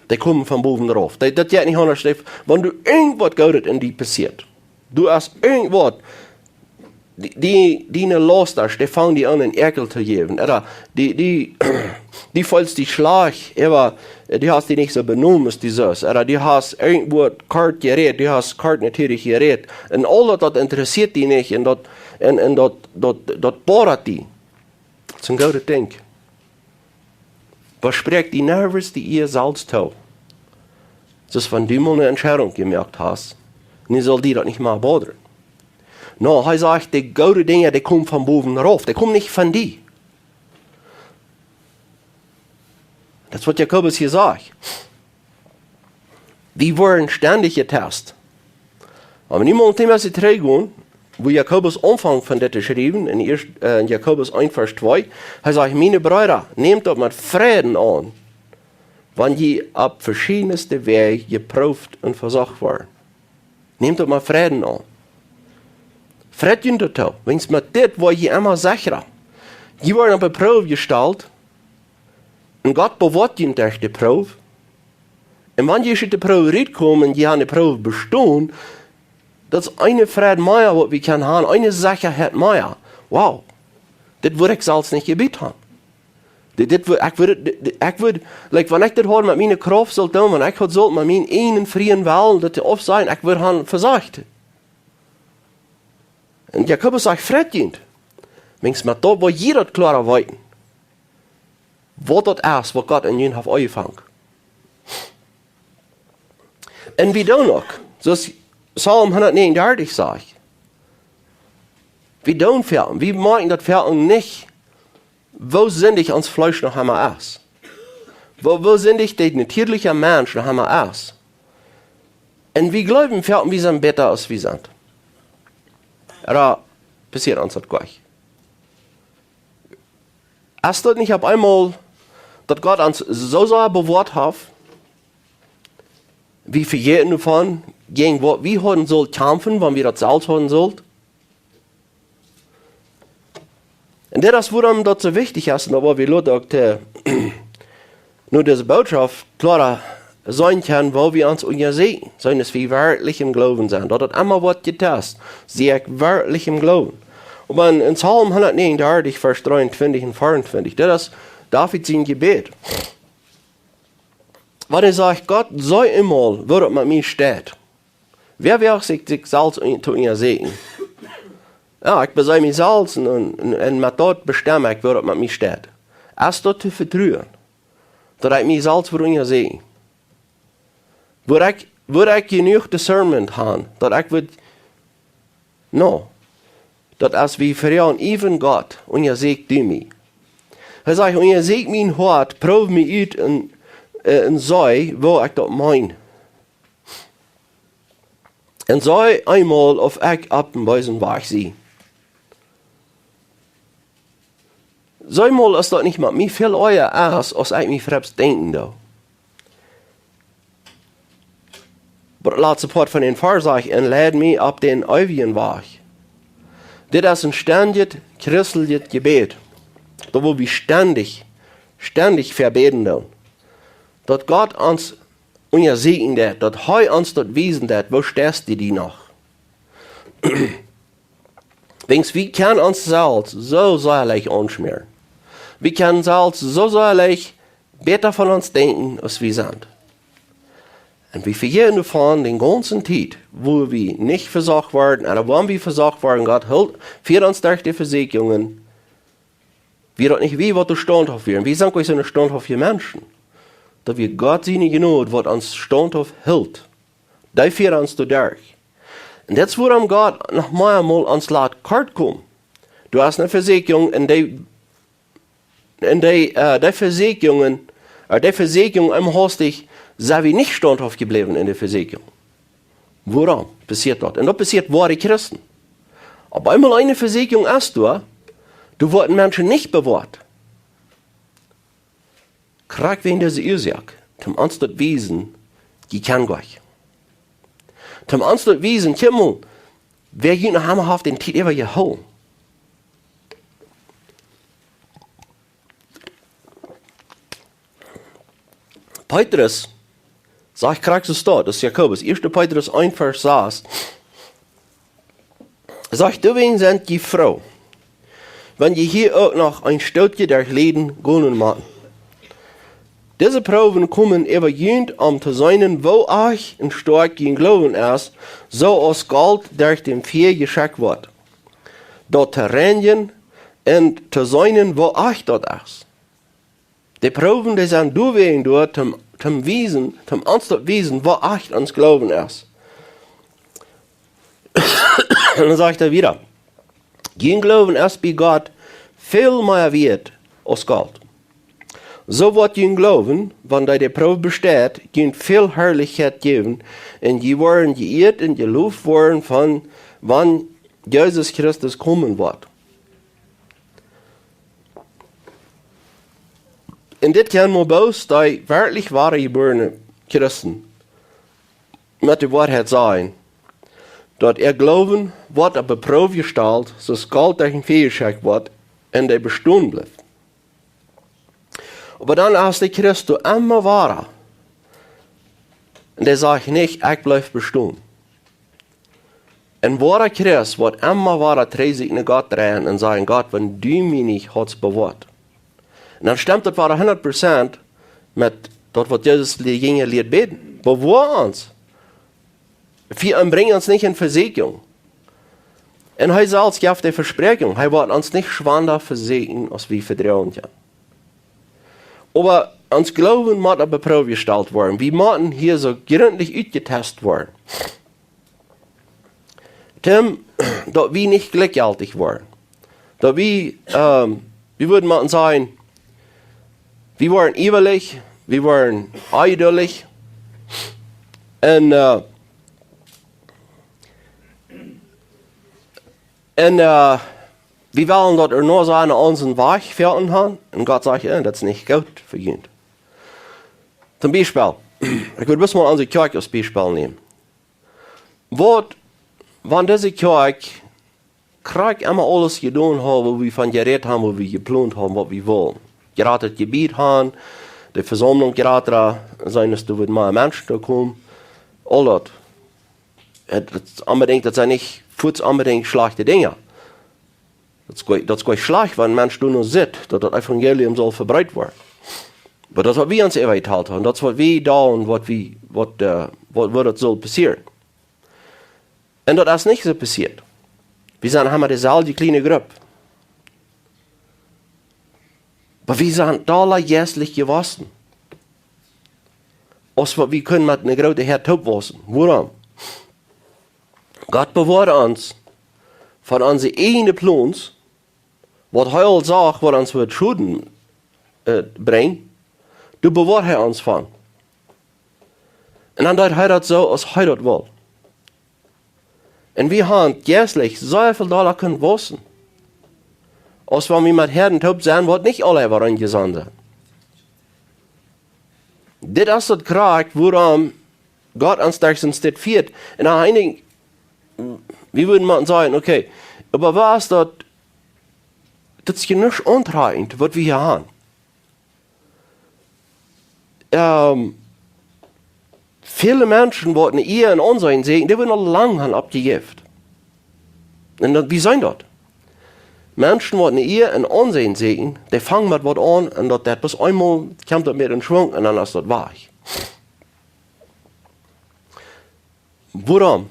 dee komen von bowen rauf. Dee, daut jeit nich aundasch. Dee, wan du irjentwaut Goodet en die passieet, du hast irjentwaut, die, die, diene Lost, dee fangen die aun een Äakjel to jäwen. Ooda die, die, du feelst die schlajcht, oba, äh, du hast die nich soo benomen aus du sust. Ooda du hast irjentwaut kort jerät, du hast kort nich jerät. Un aul daut, daut interessieet die nich. Un daut, un, un daut, daut, daut bodat die. Daut es een goodet Dinkj. Oba spräakj die niemols de Ea selfst too. Daut es, wan du mol eene Entscheidunk jemoakt hast, dan saul die daut nich mea bodren. Nä, hee sajcht, de goode Dinja, dee komen von bowen rauf. Dee komen nich von die. Daut es waut Jakobus hia sajcht. Wie woaren stendich jetest. Oba nu mol een Thema trigj gonen, wua Jakobus aunfangt von dit to schriewen, en ieescht, äh, en Jakobus eent Varsch twee, hee sajcht: "Miene Breeda, nämt daut met Freiden aun, wan jie opp veschiedne Wäaj jeprooft un vesocht woaren." Nämt daut met Freiden aun. Freit junt doatoo, wiels met dit woa jie emma secha. Jie woaren opp de Proow jestalt, un Gott bewoat junt derch de Proow. Un wan jie ut de Proow rutkomen un jie haben de Proow bestonen, daut es eene Freid mea waut wie kjennen haben, eene Sechaheit mea. Wow, dit wudd ekj selfst nich jebät haben. Dit, dit wudd, ekj wudd, dit, dit, ekj wudd, like, wan ekj dit haud met miene Krauft sullt doonen, wan ekj haud sullt met mienen eenen frieen Wellen daut aufsajen, ekj wudd haben vesocht. Un Jakobus sajcht: "Freit junt." Wiels met daut woa jie daut kloara weeten, waut daut es, waut Gott en junt haft aunjefongen. Un wie doonen uk, soo aus Psalm hundatnegenundartich sajcht, wie doonen foaken, wie moakjen daut foaken nich, woo sindicht ons Fleesch noch emma es. Woo, woo sindicht de natieelja Mensch noch emma es. Un wie jleewen foaken, wie sent bäta aus wie sent. Oba passieet ons daut jlikj? Es daut nich opp eemol, daut Gott ons soo sea bewoat haft, wie vejäten doavon, jäajen waut wie hauden sullt kjamfen, wan wie daut selfst hauden sullt? Un dit es wuarom daut soo wichtich es, un daut woa wie lota uk to, no dise Bootschoft kloara seenen kjennen, woo wie ons unjasäkjen, seenen aus wie werkjlich em Gloowen sent. Daut daut emma woat jetast, sie ekj werkjlich em Gloowen. Oba en, en Psalm hundatnegenundartich, Varsch dreeuntwintich un veauntwintich, daut es David sien Jebäd. Waut hee sajcht: Gott, see eemol, woo daut met mie steit. Wäa woacht sikj, sikj selfst un-, to unjasäkjen? Jo, ekj besee mie selfst un, un, un, un met daut bestemm ekj, woo daut met mie steit. Es daut to vetruen, daut ekj mie selfst wudd unjasäkjen? Wudd ekj, wudd ekj jenuach discernment haben, daut ekj wudd, no, daut es wie froagen: Even Gott, unjasäkj du mie. Hee sajcht: Unjasäkj mien Hoat, proow mie ut un, äh, un see, woo ekj daut meen. Un see eemol, auf ekj opp dän beesen Wajch sie. See mol, es daut nich met mie väl oaja es, aus ekj mie selfst denkjen doo? Oba daut latste Poat von dän Varsch sajcht: Un leid mie opp dän eewjen Wajch. Dit es een stendjet christeljet Jebäd, daut wie stendich, stendich fa bäden doonen. Daut Gott ons unjasäkjen deit, daut hee ons daut wiesen deit, woo steist du die noch? Wiels wie kjennen ons selfst soo sea leicht aunschmäaren. Wie kjennen selfst soo sea leicht bäta von ons denkjen, aus wie sent. Un wie vejäten doavon dän gaunzen Tiet, woo wie nich vesocht woaren, un wan wie vesocht woaren, Gott hilt, fieed ons derch de Vesieekjungen, wia daut nich wie, waut doa staunthauft wieren. Wie sent nich soone staunthauftje Menschen. Daut wia Gott siene Jnod, waut ons staunthauft hilt. Dee fieed ons doaderch. Un dit es wuarom Gott noch mea mol ons lat kort komen. Du hast eene Vesieekjunk un dee, un dee, äh, dee Vesieekjungen, äh, dee Vesieekjunk em haustich, sent wie nich staunthauft jebläwen en de Vesieekjunk. Wuarom passieet daut? Un daut passieet woare Christen. Opp eemol eene Vesieekjunk es doa, doa woaren Menschen nich bewoat. Krakjt wäajen dise Uasoak, toom ons daut wiesen, jie kjennen Gott. Toom ons daut wiesen, kjikj mol, wäa junt noch emma haft dän Tiet äwa jehoolen. Petrus sajcht krakjt soo, daut es Jakobus, ieeschte Petrus eent Varsch sas, sajcht: Doawäajen sent jie froo, wan jie hia uk noch een Stootje derch Lieden gonen motten. Dise Proowen komen äwa junt, om to seenen, woo ach un stoakj jun Gloowen es, soo aus Golt derch daut Fia jeschekjt woat, daut to reinjen un to seenen, woo ach daut es. De Proowen, dee sent doawäajen doa, toom, toom wiesen, toom ons daut wiesen, woo ach ons Gloowen es. Un dan sajcht hee wada: Jun Gloowen es bie Gott väl mea wieet aus Golt. Soo woat jun Gloowen, wan dee de Proow besteit, junt väl Harlichkjeit jäwen, un jie woaren jeieet un jeloft woaren, von wan Jesus Christus komen woat. Un dit kjennen mau bloos dee werkjlich woare jebuarne Christen met de Woarheit sajen, daut äa Gloowen woat opp de Proow jestalt, soo aus Golt derch daut Fia jeschekjt woat, un dee bestonen blift. Oba dan es de Christ emma wada, un dee sajcht nich: Ekj bliew bestonen. Een woara Christ woat emma wada trigj sikj no Gott dreien un sajen: Gott, wan du mie nich haudst bewoat. Un dan stemt daut wada hundat Prozent met daut, waut Jesus de Jinja lieet bäden: Bewoa ons. Fia-, un brinj ons nich en Vesieekjunk. Un hee selfst jeft de Vespräakjunk, hee woat ons nich schwanda vesieekjen, aus wie vedroagen kjennen. Oba Ons Gloowen mott opp de Proow jestalt woaren. Wie motten hia soo gründlich utjetest woaren. Tim, daut wie nich jlikjjeltich woaren. Daut wie, ähm, wie wudden motten sajen, wie woaren iewrich, wie woaren onjeduldich. Un, äh, un, äh, wie wellen daut et nich soo aun onsen Wajch fält aun. Un Gott sajcht: "Äh, daut es nich goot fa junt." Toom Biespel, ekj wull bloos mol onse Kjoakj aus Biespel nämen. Waut, wan dise Kjoakj krakjt emma aules jedonen haud, waut wie von jerät haben, waut wie jeplont haben, waut wie wullen. Jrod daut Jebied haben, de Vesaumlunk jrod sennen, daut doa wudden mea Menschen too komen, aul daut. Et, et es onbedinjt, daut sent nich fuaz onbedinjt schlajchte Dinja. Daut es goa, daut es goa nich schlajcht, wan een Mensch doa nu sitt, daut daut Evangelium saul vebreet woaren. Oba daut es waut wie ons äwajehoolt haben, daut es waut wie doonen, waut wie, waut, äh, waut, waut daut saul passieren. Un daut es nich soo passieet. Wie sent emma deeselwje kjliene Grupp. Oba wie sent dolla jeistlich jewossen, aus waut wie kunnen met eene groote Häad toopwausen. Wuarom? Gott bewoat ons von onse ieejne Plons, waut hee aul sach, waut ons woat Schoden, äh, brinjen, doa bewoat hee ons von. Un dan deit hee daut soo, aus hee daut well. Un wie haben jeistlich soo väl dolla kunnen wausen, aus wan wie met Häaden toop sent, waut nich aule äwarein jesonnen sent. Dit es daut Krakjt, wuarom Gott ons derch soon Stekj fieet. Un dan eent, wie wudden mol sajen, okay, oba waut es daut, daut es jenuach auntrakjent, waut wie hia haben. Ähm, väle Menschen, waut Ea un Aunseenen sieekjen, dee wudden aul lang haben oppjejäft. Un daut, wie sent daut? Menschen, waut Ea un Aunseenen sieekjen, dee fangen met waut aun un daut, daut bloos eemol kjemt daut met een Schwung un dan es daut wajch. Wuarom?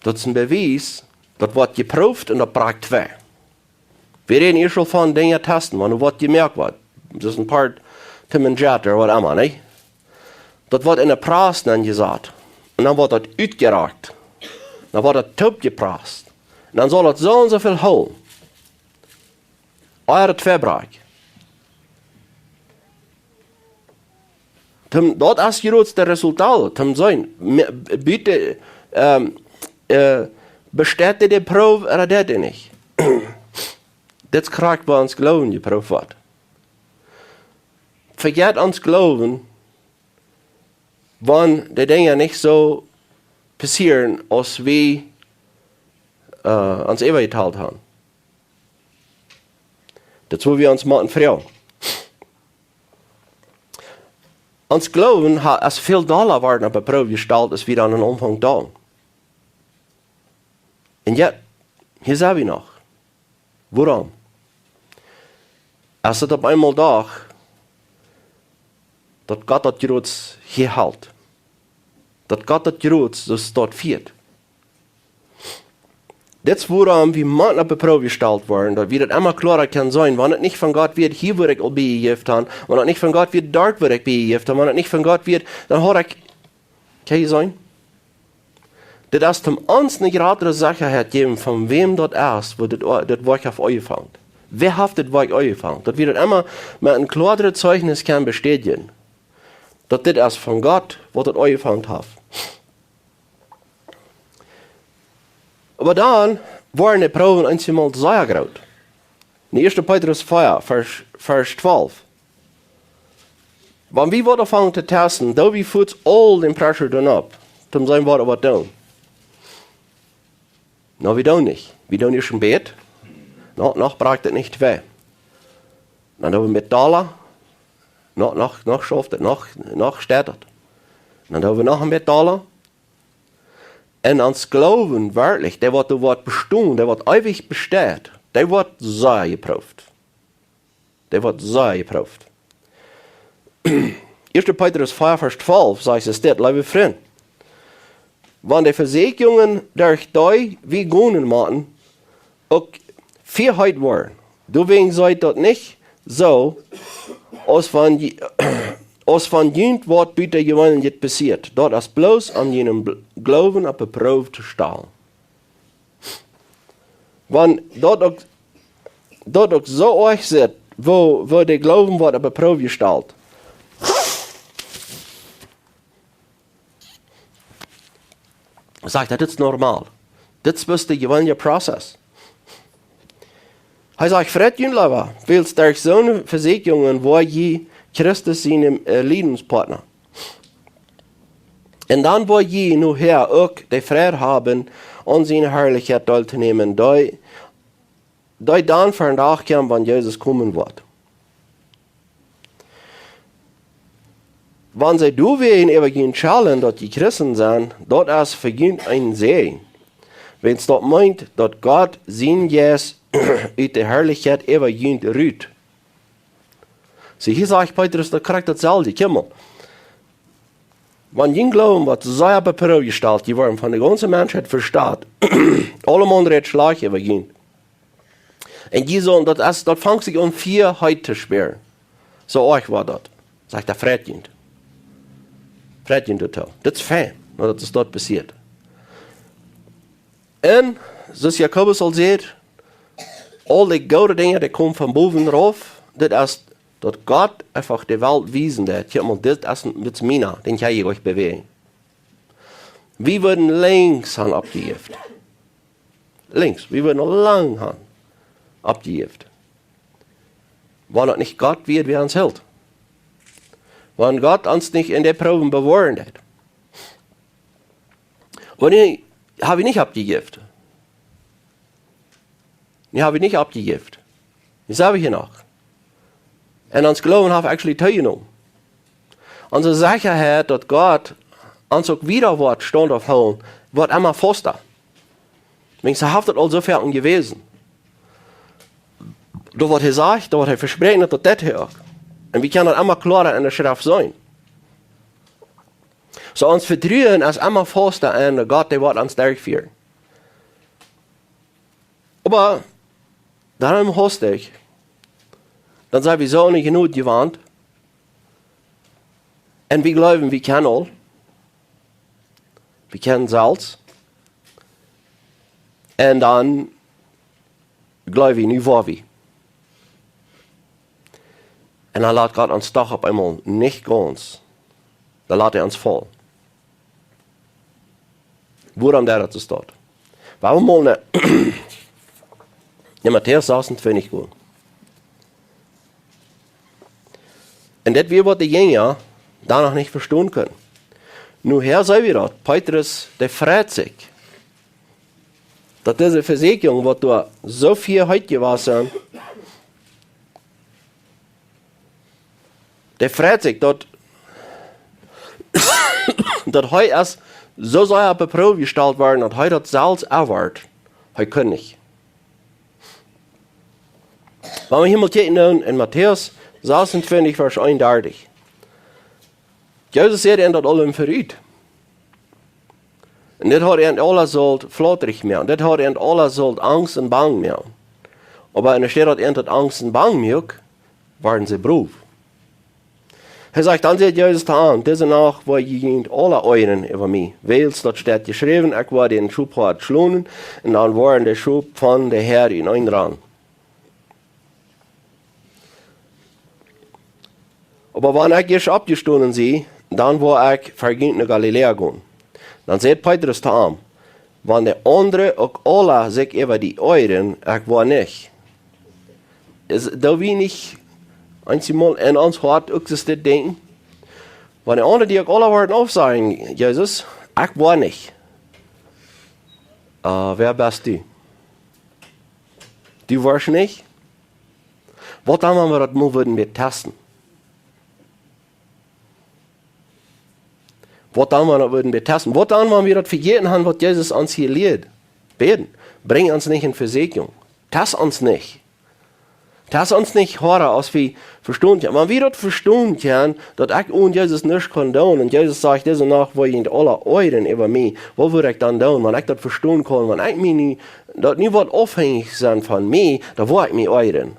Daut es een Bewies, daut woat jeprooft un daut brakjt twei. Wie räden hia aul von Dinja testen, wan waut jemoakt woat. Daut es een Poat Tim un Jet ooda waut emma, nä? Daut woat en de Pras nenjesat. Un dan woat daut utjerakjt. Dan woat daut toopjeprast. Un dan saul daut soo un soo väl hoolen. Ea daut vebrakjt. Toom, daut es daut jratste Resultat. Toom seenen, me-, bitte, ähm, äh, besteit de Proow ooda deit dee nich. Dit es krakjt, woo ons Gloowen jeprooft woat. Vejät ons Gloowen, wan de Dinja nich soo passieren, aus wie, äh, ons äwajehoolt haben. Daut es, woo wie ons motten froagen. Ons Gloowen ha-, es väl dolla worden opp de Proow jestalt, aus wie dan aum Aunfank deeden. Un jo, hia sent wie noch. Wuarom? Aus et opp eemol docht, daut Gott daut jratste hia helt, daut Gott daut jratste daut fieet. Dit es wuarom wie motten opp de Proow jestalt woaren, daut wie daut emma kloara kjennen seenen. Wan et nich von Gott wia, hia wudd ekj aul bie jejäft haben. Wan et nich von Gott wia, doa wudd ekj bie jejäft haben. Wan et nich von Gott wia, dan haud ekj, kjenn jie seenen? Dit es toom ons eene jratre Sechaheit jäwen, von wäm daut es, waut dit, dit Woakj haft aunjefongen. Wäa haft dit Woakj aunjefongen? Daut wie daut emma met een kloaret Zeichnis kjennen bestädjen, daut dit es von Gott, waut daut aunjefongen haft. Oba dan woaren de Proowen eenjemol sea groot. En ieeschte Petrus vea, Varsch, Varsch twalf. Wan wie woaren aunfangen to testen, doo wie fuaz aul dän pressure dan opp. Toom seenen, waut wie doonen. No, wie doonen nich. Wie doonen ieescht een bät. No, noch brakjt et nich twei. Dan doo wie met dolla. No, noch, noch schauft et, noch, noch steit et. Dan doo wie noch een bät dolla. Un ons Gloowen werkjlich, dee waut doa woat bestonen, dee waut eewich besteit, dee woat sea jeprooft. Dee woat sea jeprooft. Ieeschte Petrus vea, Varsch twalf, sajcht et dit, leewe Frind. Wan de Vesieekjungen derch dee, woo wie gonen motten, uk vehieet woaren. Doawäajen seet daut nich soo, aus wan jie, aus von junt waut butajeweenlichet passieet. Daut es bloos om junen Bl-, Gloowen opp de Proow to stalen. Wan daut uk, daut uk soo oajch sitt, woo, woo de Gloowen woat opp de Proow jestalt. Sajcht, daut es normal. Dit es bloos de jeweenlje Prozess. Hee sajcht, freit junt leewa, wiels derch soone Vesieekjungen woa jie Christus siene, äh, Liedenspartner. Un dan woa jie nohäa uk de Freid haben, aun siene Harlichkjeit deeltonämen, dee, dee dan ver dän Dach kjemt, wan Jesus komen woat. Wan see doawäajen äwa junt schellen, daut jie Christen sent, daut es fa junt een Säajen. Wiels daut meent, daut Gott sien Jeist ut de Harlichkjeit äwa junt rut. See, hia sajcht Petrus daut krakjt dautselwje. Kjikj mol. Wan jun Gloowen woat sea opp de Proow jestalt, jie woaren von de gaunze Menschheit vestaut. Aulemaun rät schlajcht äwa junt. Un jie sellen, daut es, daut fangt sikj aun, Fia heet to spieren. Soo oajch woat daut. Sajcht hee, freit junt. Freit junt doatoo. Daut es fein, nä, daut es daut passieet. Un, soo aus Jakobus aul säd, aul de goode Dinja, dee komen von bowen rauf. Dit es, daut Gott eefach de Welt wiesen deed: Kjikj mol, dit es, dit es miena, dän kjenn jie junt bewäajen. Wie wudden längst han oppjejäft. Längst, wie wudden aul lang han oppjejäft. Wan daut nich Gott wia, wäa ons hilt. Wan Gott ons nich en de Proowen bewoaren deed. Un nu hab wie nich oppjejäft. Nu hab wie nich oppjejäft. Nu sent wie hia noch. Un ons Gloowen haft actually toojenomen. Onse Sechaheit, daut Gott ons uk wieda woat staunt aufhoolen, woat emma fausta. Wiels hee haft daut aul soo väl jewäsen. Daut waut hee sajcht, daut waut hee vesprakjt, daut deit hee uk. Un wie kjennen daut emma kloara en de Schreft seenen. Soo ons Vetruen es emma fausta en Gott, dee woat ons derchfieren. Oba dan hastich, dan sent wie soo aun de Jnod jewant. Un wie jleewen, wie kjennen aul. Wie kjennen selfst. Un dan jleew wie, nu woa wie. Un dan lat Gott ons doch opp eemol nich gaunz. Dan lat hee ons faul. Wuarom daut es daut? Wuarom mol nä? En Matäus sasuntwintich gonen. Un dit wia waut de Jinja dan noch nich vestonen kunnen. Nu hia seene wie daut, Petrus, dee freit sikj, daut dise Vesieekjung, waut doa soo väl heet jewast sent, dee freit sikj, daut, daut hee es soo sea opp de Proow jestalt worden, daut hee daut selfst erwoat. Hee kunn nich. Wan wie hia mol kjikjen en Matäus sasuntwintich, Varsch eenundartich. Jesus säd an daut aul em verut. Un dit haud an aula sult flautrich moaken. Dit haud an aula sult angst un bang moaken. Oba enne Städ daut an daut angst un bang muak, worden see broow. Hee sajcht, dan säd Jesus to an: Dise Nacht woa jie junt aula oajren äwa mie. Wiels daut steit jeschräwen: Ekj woa dän Schophoad schlonen, un dan woaren de Schop von de Häad uteneen rannen. Oba wan ekj ieescht oppjestonen sie, dan woa ekj ver junt no Galiläa gonen. Dan säd Petrus to am: Wan de aundre uk aula sikj äwa die oajren, ekj woa nich. Es, doo wie nich eenjemol en ons Hoat uk soo dit denkjen? Wan de aundre die uk aula woaren aufsajen: Jesus, ekj woa nich. Äh, wäa best du? Du woascht nich? Waut dan, wan wie daut mol wudden betesten? Waut dan, wan wie daut wudden betesten? Waut dan, wan wie daut vejäten haben, waut Jesus ons hia lieet? Bäden. Brinj ons nich en Vesieekjunk. Test ons nich. Test ons nich, Herr, aus wie vestonen kjennen. Wan wie daut vestonen kjennen, daut ekj onen Jesus nuscht kaun doonen, un Jesus sajcht: Dise Nacht woa jie junt aula oajren äwa mie, waut wudd ekj dan doonen, wan ekj daut vestonen kaun, wan ekj mie nu, daut nu woat aufhenjich sennen von mie, dan woa ekj mie oajren.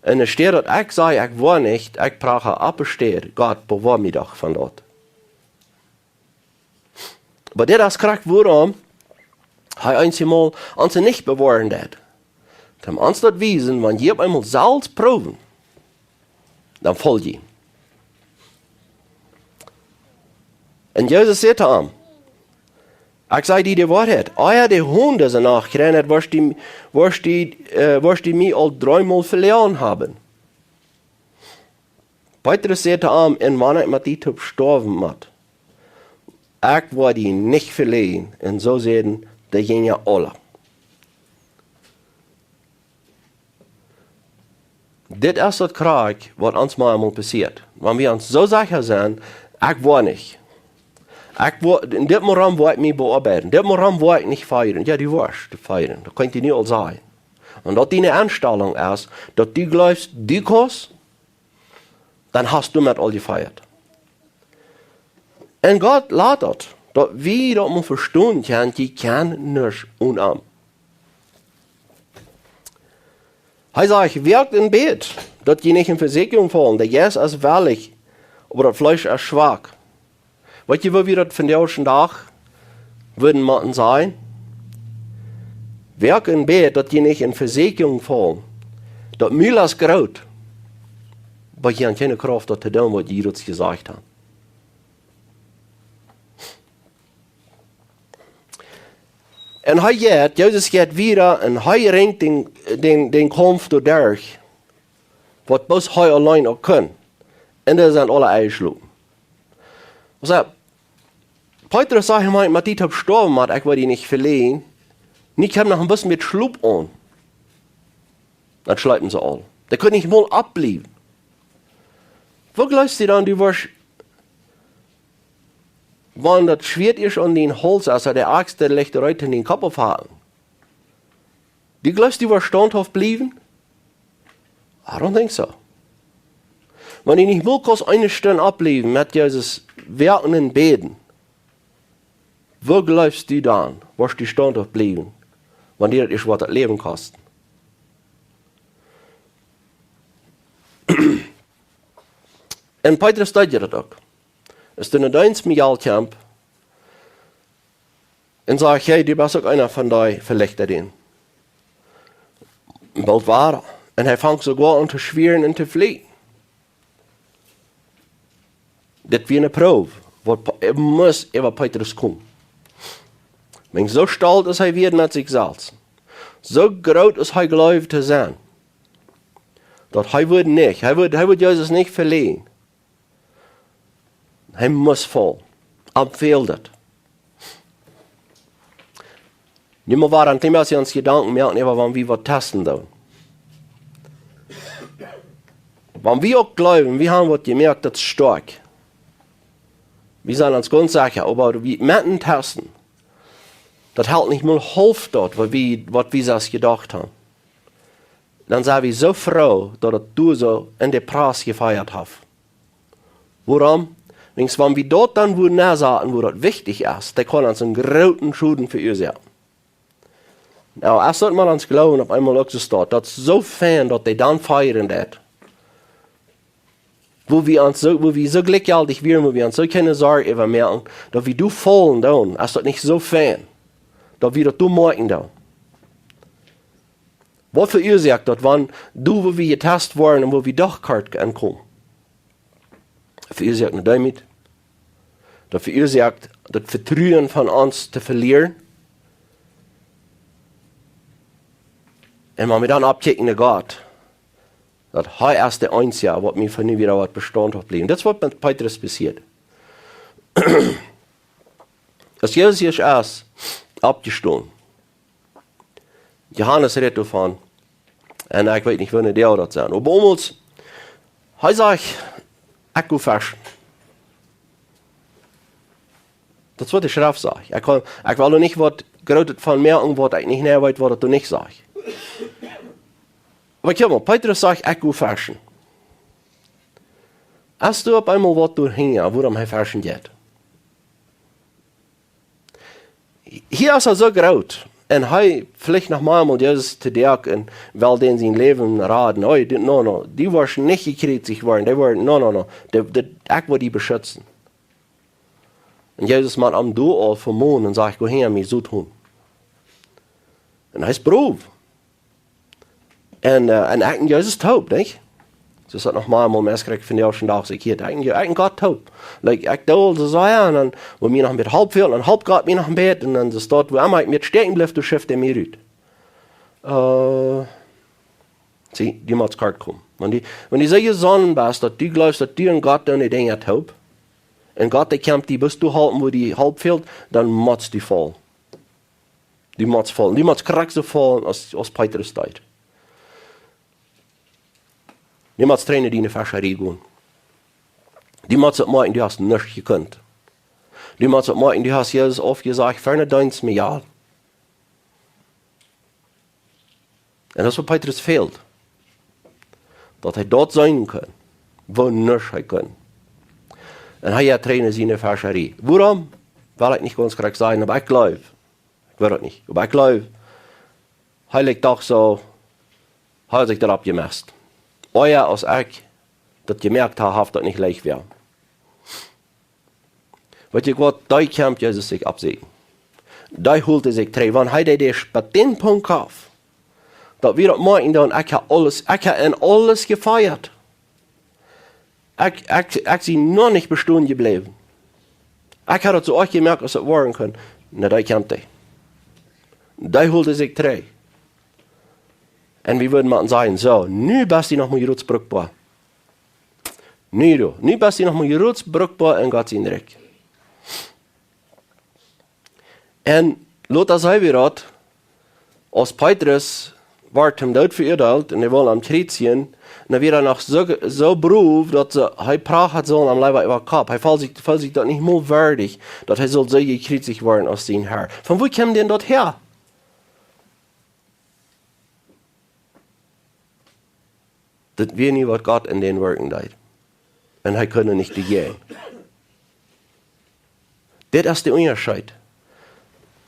Un enne Städ daut ekj saj, ekj woa nich, ekj prach opp de Städ, Gott, bewoa mie doch von daut. Oba dit es krakjt wuarom hee ons eemol ons nich bewoaren deed. Toom ons daut wiesen, wan jie opp eemol selfst proowen, dan foll jie. Un Jesus säd to am: Ekj saj die de Woarheit, ea de Hon dise Nacht kjrieejen haft, woascht du, woascht du, äh, woascht du mie aul dreemol veloaren haben. Petrus säd to am: Un wan ekj met die toop stoawen mott, ekj woa die nich veloaren. Un soo säden de Jinja aula. Dit es daut krakjt, waut ons mau eemol passieet. Wan wie ons soo secha sent, ekj woa nich. Ekj woa, en dit Moment woa ekj mie beoabeiden. Dit Moment woa ekj nich feieren. Jo, du woascht feieren. Daut kaun ekj die nu aul sajen. Wan daut diene Enstalunk es, daut du jleefst, du kaust, dan hast du met aul jefeiat. Un Gott lat daut, daut wie daut mol vestonen kjennen, jie kjennen nuscht onen am. Hee sajcht: Woakt un bät, daut jie nich en Vesieekjunk faulen. De Jeist es wellich, oba daut Fleesch es schwak. Weet jie, woo wie daut vondoag dän Dach wudden motten sajen? Woakt un bät, daut jie nich en Vesieekjunk faulen. Daut Mul es groot, oba jie haben kjeene Krauft, daut to doonen, waut Jesus jesajcht haft. Un hee jeit, Jesus jeit wieda un hee rinjt dän, dän, dän Kaumf doaderch, waut bloos hee auleen uk kunn. Un dee sent aula enjeschlopen. Soo, Petrus sajcht: Mau, met die toop stoawen mott ekj, woa die nich veloaren. Nu kjemt noch een bät mea Schlop aun. Dan schleepen see aul. Dee kunnen nich mol oppbliewen. Woo jleefst du dan, du woascht, wan daut Schwieet ieescht aun dien Hauls es, ooda de Akjst, dee licht reed, en dien Kopp aufhaulen? Du jleefst, du woascht staunthauft bliewen? I don't think so. Wan du nich mol kaust eene Stund oppbliewen met Jesus woaken un bäden, woo jleefst du dan, woascht du staunthauft bliewen, wan die daut ieescht woat daut Läwen kosten? Un Petrus deed daut uk. Aus de Deenst mie aul kjemt un sajcht: Hey, du best uk eena von dee Velichta. Boolt wada. Un hee fangt soogoa aun to schwieren un to fleechen. Dit wia eene Proow, waut Pa-, et must äwa Petrus komen. Wiels soo stolt aus hee wia met sikj selfst, soo groot aus hee jleewd to sennen, daut hee wudd nich, hee wudd, hee wudd Jesus nich veloaren. Hee must faulen. Am fäld et. Nu mott wie ons Jedanken moaken äwa, wan wie waut testen doonen. Wan wie uk jleewen, wie haben waut jemoakt, daut es stoakj. Wie sent ons gaunz secha, oba wie motten testen. Daut helt nich mol haulf daut, waut wie, waut wie selfst jedocht haben. Dan sent wie soo froo, daut et doa soo en de Praus jefeat haft. Wuarom? Wiels wan wie daut dan wudden nosaten, woo daut wichtich es, dan kaun ons een grooten Schoden veuasoaken. Nu, aus daut mau ons Gloowen opp eemol uk soo steit, daut es soo fein, daut dee dan feieren deit. Woo wie ons soo, woo wie soo jlikjjeltich wieren, woo wie ons soo kjeene Sorj äwa moaken, daut wie doa faulen doonen, es daut nich soo fein, daut wie daut doa moaken doonen? Waut veuasoakt daut, wan doa, woo wie jetest woaren un woo wie doch kort aunkomen? Veuasoakt eene Deemoot. Daut veuasoakt daut Vetruen von ons to velieren. Un wan wie dan oppkjikjen no Gott, daut hee es de eensja, waut mie von nu wada waut Vestaunt haft bliewen. Daut es waut met Petrus passieet. Aus Jesus es oppjestonen, Johanes rät doavon. Un ekj weet nich, woo de Doag daut sent. Oba aulemol, hee sajcht: Ekj go feschen. Daut es waut de Schreft sajcht. Ekj kaun, ekj well doa nich waut Grootet von moaken, waut ekj nich mea weet, waut et doa nich sajcht. Oba kjikj mol, Petrus sajcht: Ekj go feschen. Es doa opp eemol waut doahinja, wuarom hee feschen jeit? Hia es hee soo groot. Un hee flicht noch mau mol Jesus to Doag un well dän sien Läwen raden. Oi, dit, no, no, dee woaren nich jekjriezicht woaren, dee woaren, no, no, no, dee, dee, ekj woa dee beschutzen. Un Jesus mott am doa aul vemonen un sajcht: "Go hinja mie, Soton." Un hee es brow. Un, äh, un ekj un Jesus toop, nich? Soo es daut noch mau mol mea krakjt von de ieeschte Dach, soo ekj hia, ekj un, ekj un Gott toop. Like, ekj doo aul soo sea, un dan, wua mie noch een bät Help fält, dan halpt Gott mie noch een bät, un dan es daut, wua emma ekj met stäakjen bliew, doa schuft hee mie rut. Äh, see, dee mott kort komen. Wan dee, wan dee soo jesonnen es, daut du jleefst, daut du un Gott doonen de Dinja toop, un Gott, dee kjemt die bloos to halpen, wua die Help fält, dan motst du faulen. Du motst faulen. Du motst krakjt soo faulen aus, aus Petrus deed. Du motst trigj no diene Fescherie gonen. Du motst daut moakjen, du hast nuscht jekunt. Du motst daut moakjen, du hast Jesus aufjesajcht, fa een Deenst met Jelt. Un daut es waut Petrus fält. Daut hee daut seenen kunn, woo nuscht hee kunn. Un hee haud trigj no siene Fescherie. Wuarom? Well ekj nich gaunz krakjt sajen, oba ekj jleew, ekj weet daut nich, oba ekj jleew, hee likjt doch soo, hee haud sikj doaropp jemest. Ea aus ekj daut jemoakt haud, haud daut nich leicht jemoakt. Weetst waut, doa kjemt Jesus sikj oppsieekjen. Doa hilt hee sikj trigj, wan hee dee, dee bie dän Punkt haud, daut wia daut mau en, dan, ekj hab aules, ekj hab en aules jefeat. Ekj, ekj, ekj sie noch nich bestonen jebläwen. Ekj hab daut soo oajch jemoakt aus daut woaren kunn. Na, doa kjemt hee. Doa hilt hee sikj trigj. Un wie wudden motten sajen: "Soo, nu best du noch mau jrods brukboa. Nu, du, nu best du noch mau jrods brukboa en Gott sien Rikj." Un lota see wie daut, aus Petrus wort tom Doot veuadeelt un dee wullen am kjriezijen, dan wia hee noch soo, soo brow, daut see, hee pracht, see sullen am leewa äwa Kopp. Hee feeld sikj, feeld sikj daut nich mol wieedich, daut hee sull soo jekjriezicht woaren aus sien Herr. Von wua kjeem dän daut häa? Daut wia nich, waut Gott en dän wirkjen deed. Un hee kunn nich doajäajen. Dit es de Unjascheet.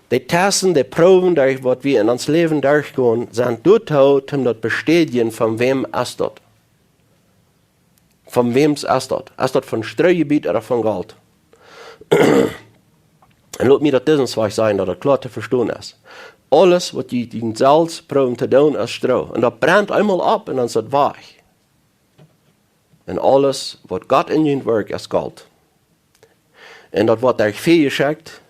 De Testen, de Proowen, derch waut wie en ons Läwen derchgonen, sent doatoo, om daut bestädjen, von wäm es daut? Von wäms es daut? Es daut von Stroojebiet ooda von Golt? Un lot mie daut disen Wajch sajen, daut daut kloa to vestonen es. Aules, waut jie, jie selfst proowen to doonen, es Stroo. Un daut brent eemol opp un dan es daut wajch. Un aules, waut Gott en junt wirkjt, es Golt. Un daut woat derch Fia jeschekjt.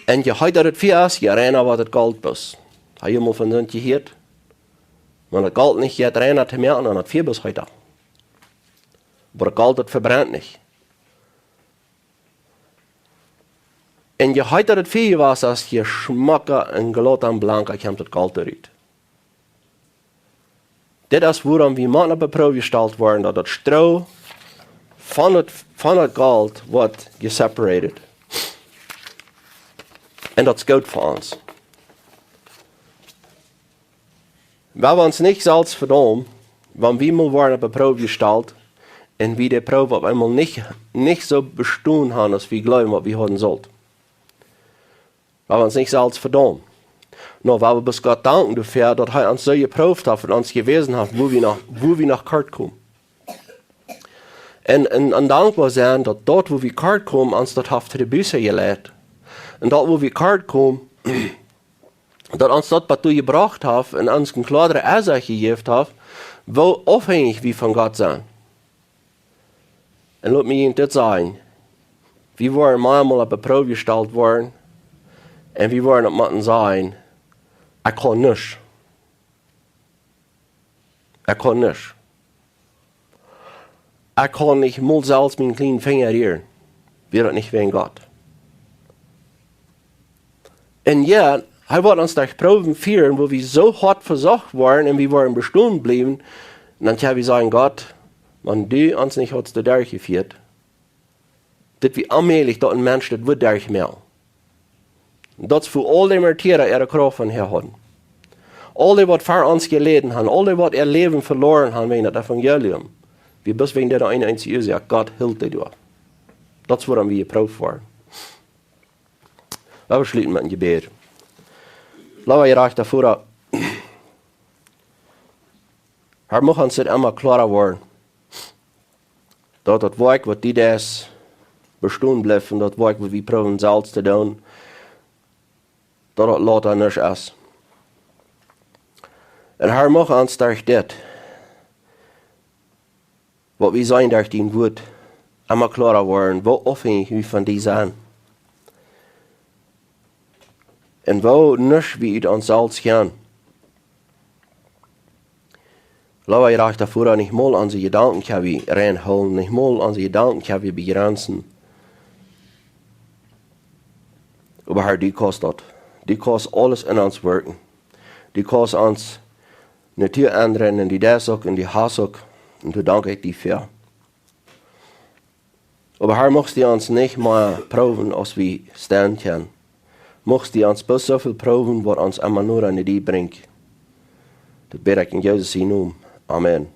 Un je heeta daut Fia es, je reina woat daut Golt bloos. Hab jie mol von soont jehieet? Wan daut Golt nich jeit reina to moaken, dan daut Fia bloos heeta. Oba daut Golt, daut vebrent nich. Un je heeta daut Fia jewast es, je schmocka un glota un blanka kjemt daut Golt rut. Dit es wuarom wie motten opp de Proow jestalt woaren, daut daut Stroo von daut, von daut Golt woat jeseparated. Un daut es goot fa ons. Wan wie ons nich selfst vedaumen, wan wie mol woaren opp de Proow jestalt, un wie de Proow opp eemol nich, nich soo bestonen haben, aus wie jleewen, waut wie haben sullt. Wan wie ons nich selfst vedaumen. Nu, wan wie bloos Gott danken doafäa, daut hee ons soo jeprooft haft un ons jewäsen haft, wua wie noch, wua wie noch kort komen. Un, un, un dankboa sennen, daut daut, wua wie kort komen, ons daut haft to de Buße jeleit. Un daut, wua wie kort komen, daut ons daut bat doa jebrocht haft un ons eene kloare Ensecht jejäft haft, woo aufhenjich wie von Gott sent. Un lot mie junt dit sajen. Wie woaren mau mol opp de Proow jestalt woaren. Un wie woaren daut motten sajen: "Ekj kaun nuscht. Ekj kaun nuscht. Ekj kaun nich mol selfst mienen kjlienen Finja rieren. Wia daut nich wäajen Gott?" Un jo, hee woat ons derch Proowen fieren, wua wie soo hoat vesocht woaren un wie woaren bestonen bliewen. Un dan kjenn wie sajen: "Gott, wan du ons nich haudst doa derchjefieet, dit wia onmäajlich, daut een Mensch dit wudd derchmoaken." Daut es wua aul de Märtyra äare Krauft von häa hauden. Aul dee, waut ver ons jeläden haben, aul dee, waut äa Läwen veloaren haben wäajen daut Evangelium. Wie bloos wäajen dise eene eensje Uasoak, Gott hilt dee doa. Daut es wuarom wie jeprooft woaren. Lot ons schluten met een Jebäd. Leewa jerajchta Voda, Herr, mucht ons dit emma kloara woaren, daut daut Woakj, waut du deist, bestonen blift, un daut Woakj, waut wie proowen selfst to doonen, daut daut lota nuscht es. Un Herr, mucht ons derch dit, waut wie seenen derch dien Wuat, emma kloara woaren, woo aufhenjich wie von die sent. Un woo nuscht wie ut ons selfst gonen. Leewa jerajchta Voda, nich mol onse Jedanken kjenn wie reinhoolen, nich mol onse Jedanken kjenn wie bejrenzen. Oba Herr, du kaust daut. Du kaust aules en ons wirkjen. Du kaust ons Natua endren, un du deist uk, un du hast uk. Un doa dank ekj die fa. Oba Herr, muchst du ons nich mea proowen, aus wie stonen kjennen. Muchst du ons bloos soo väl proowen, waut ons emma noda no die brinjt. Daut bäd ekj en Jesus sien Nomen. Amen.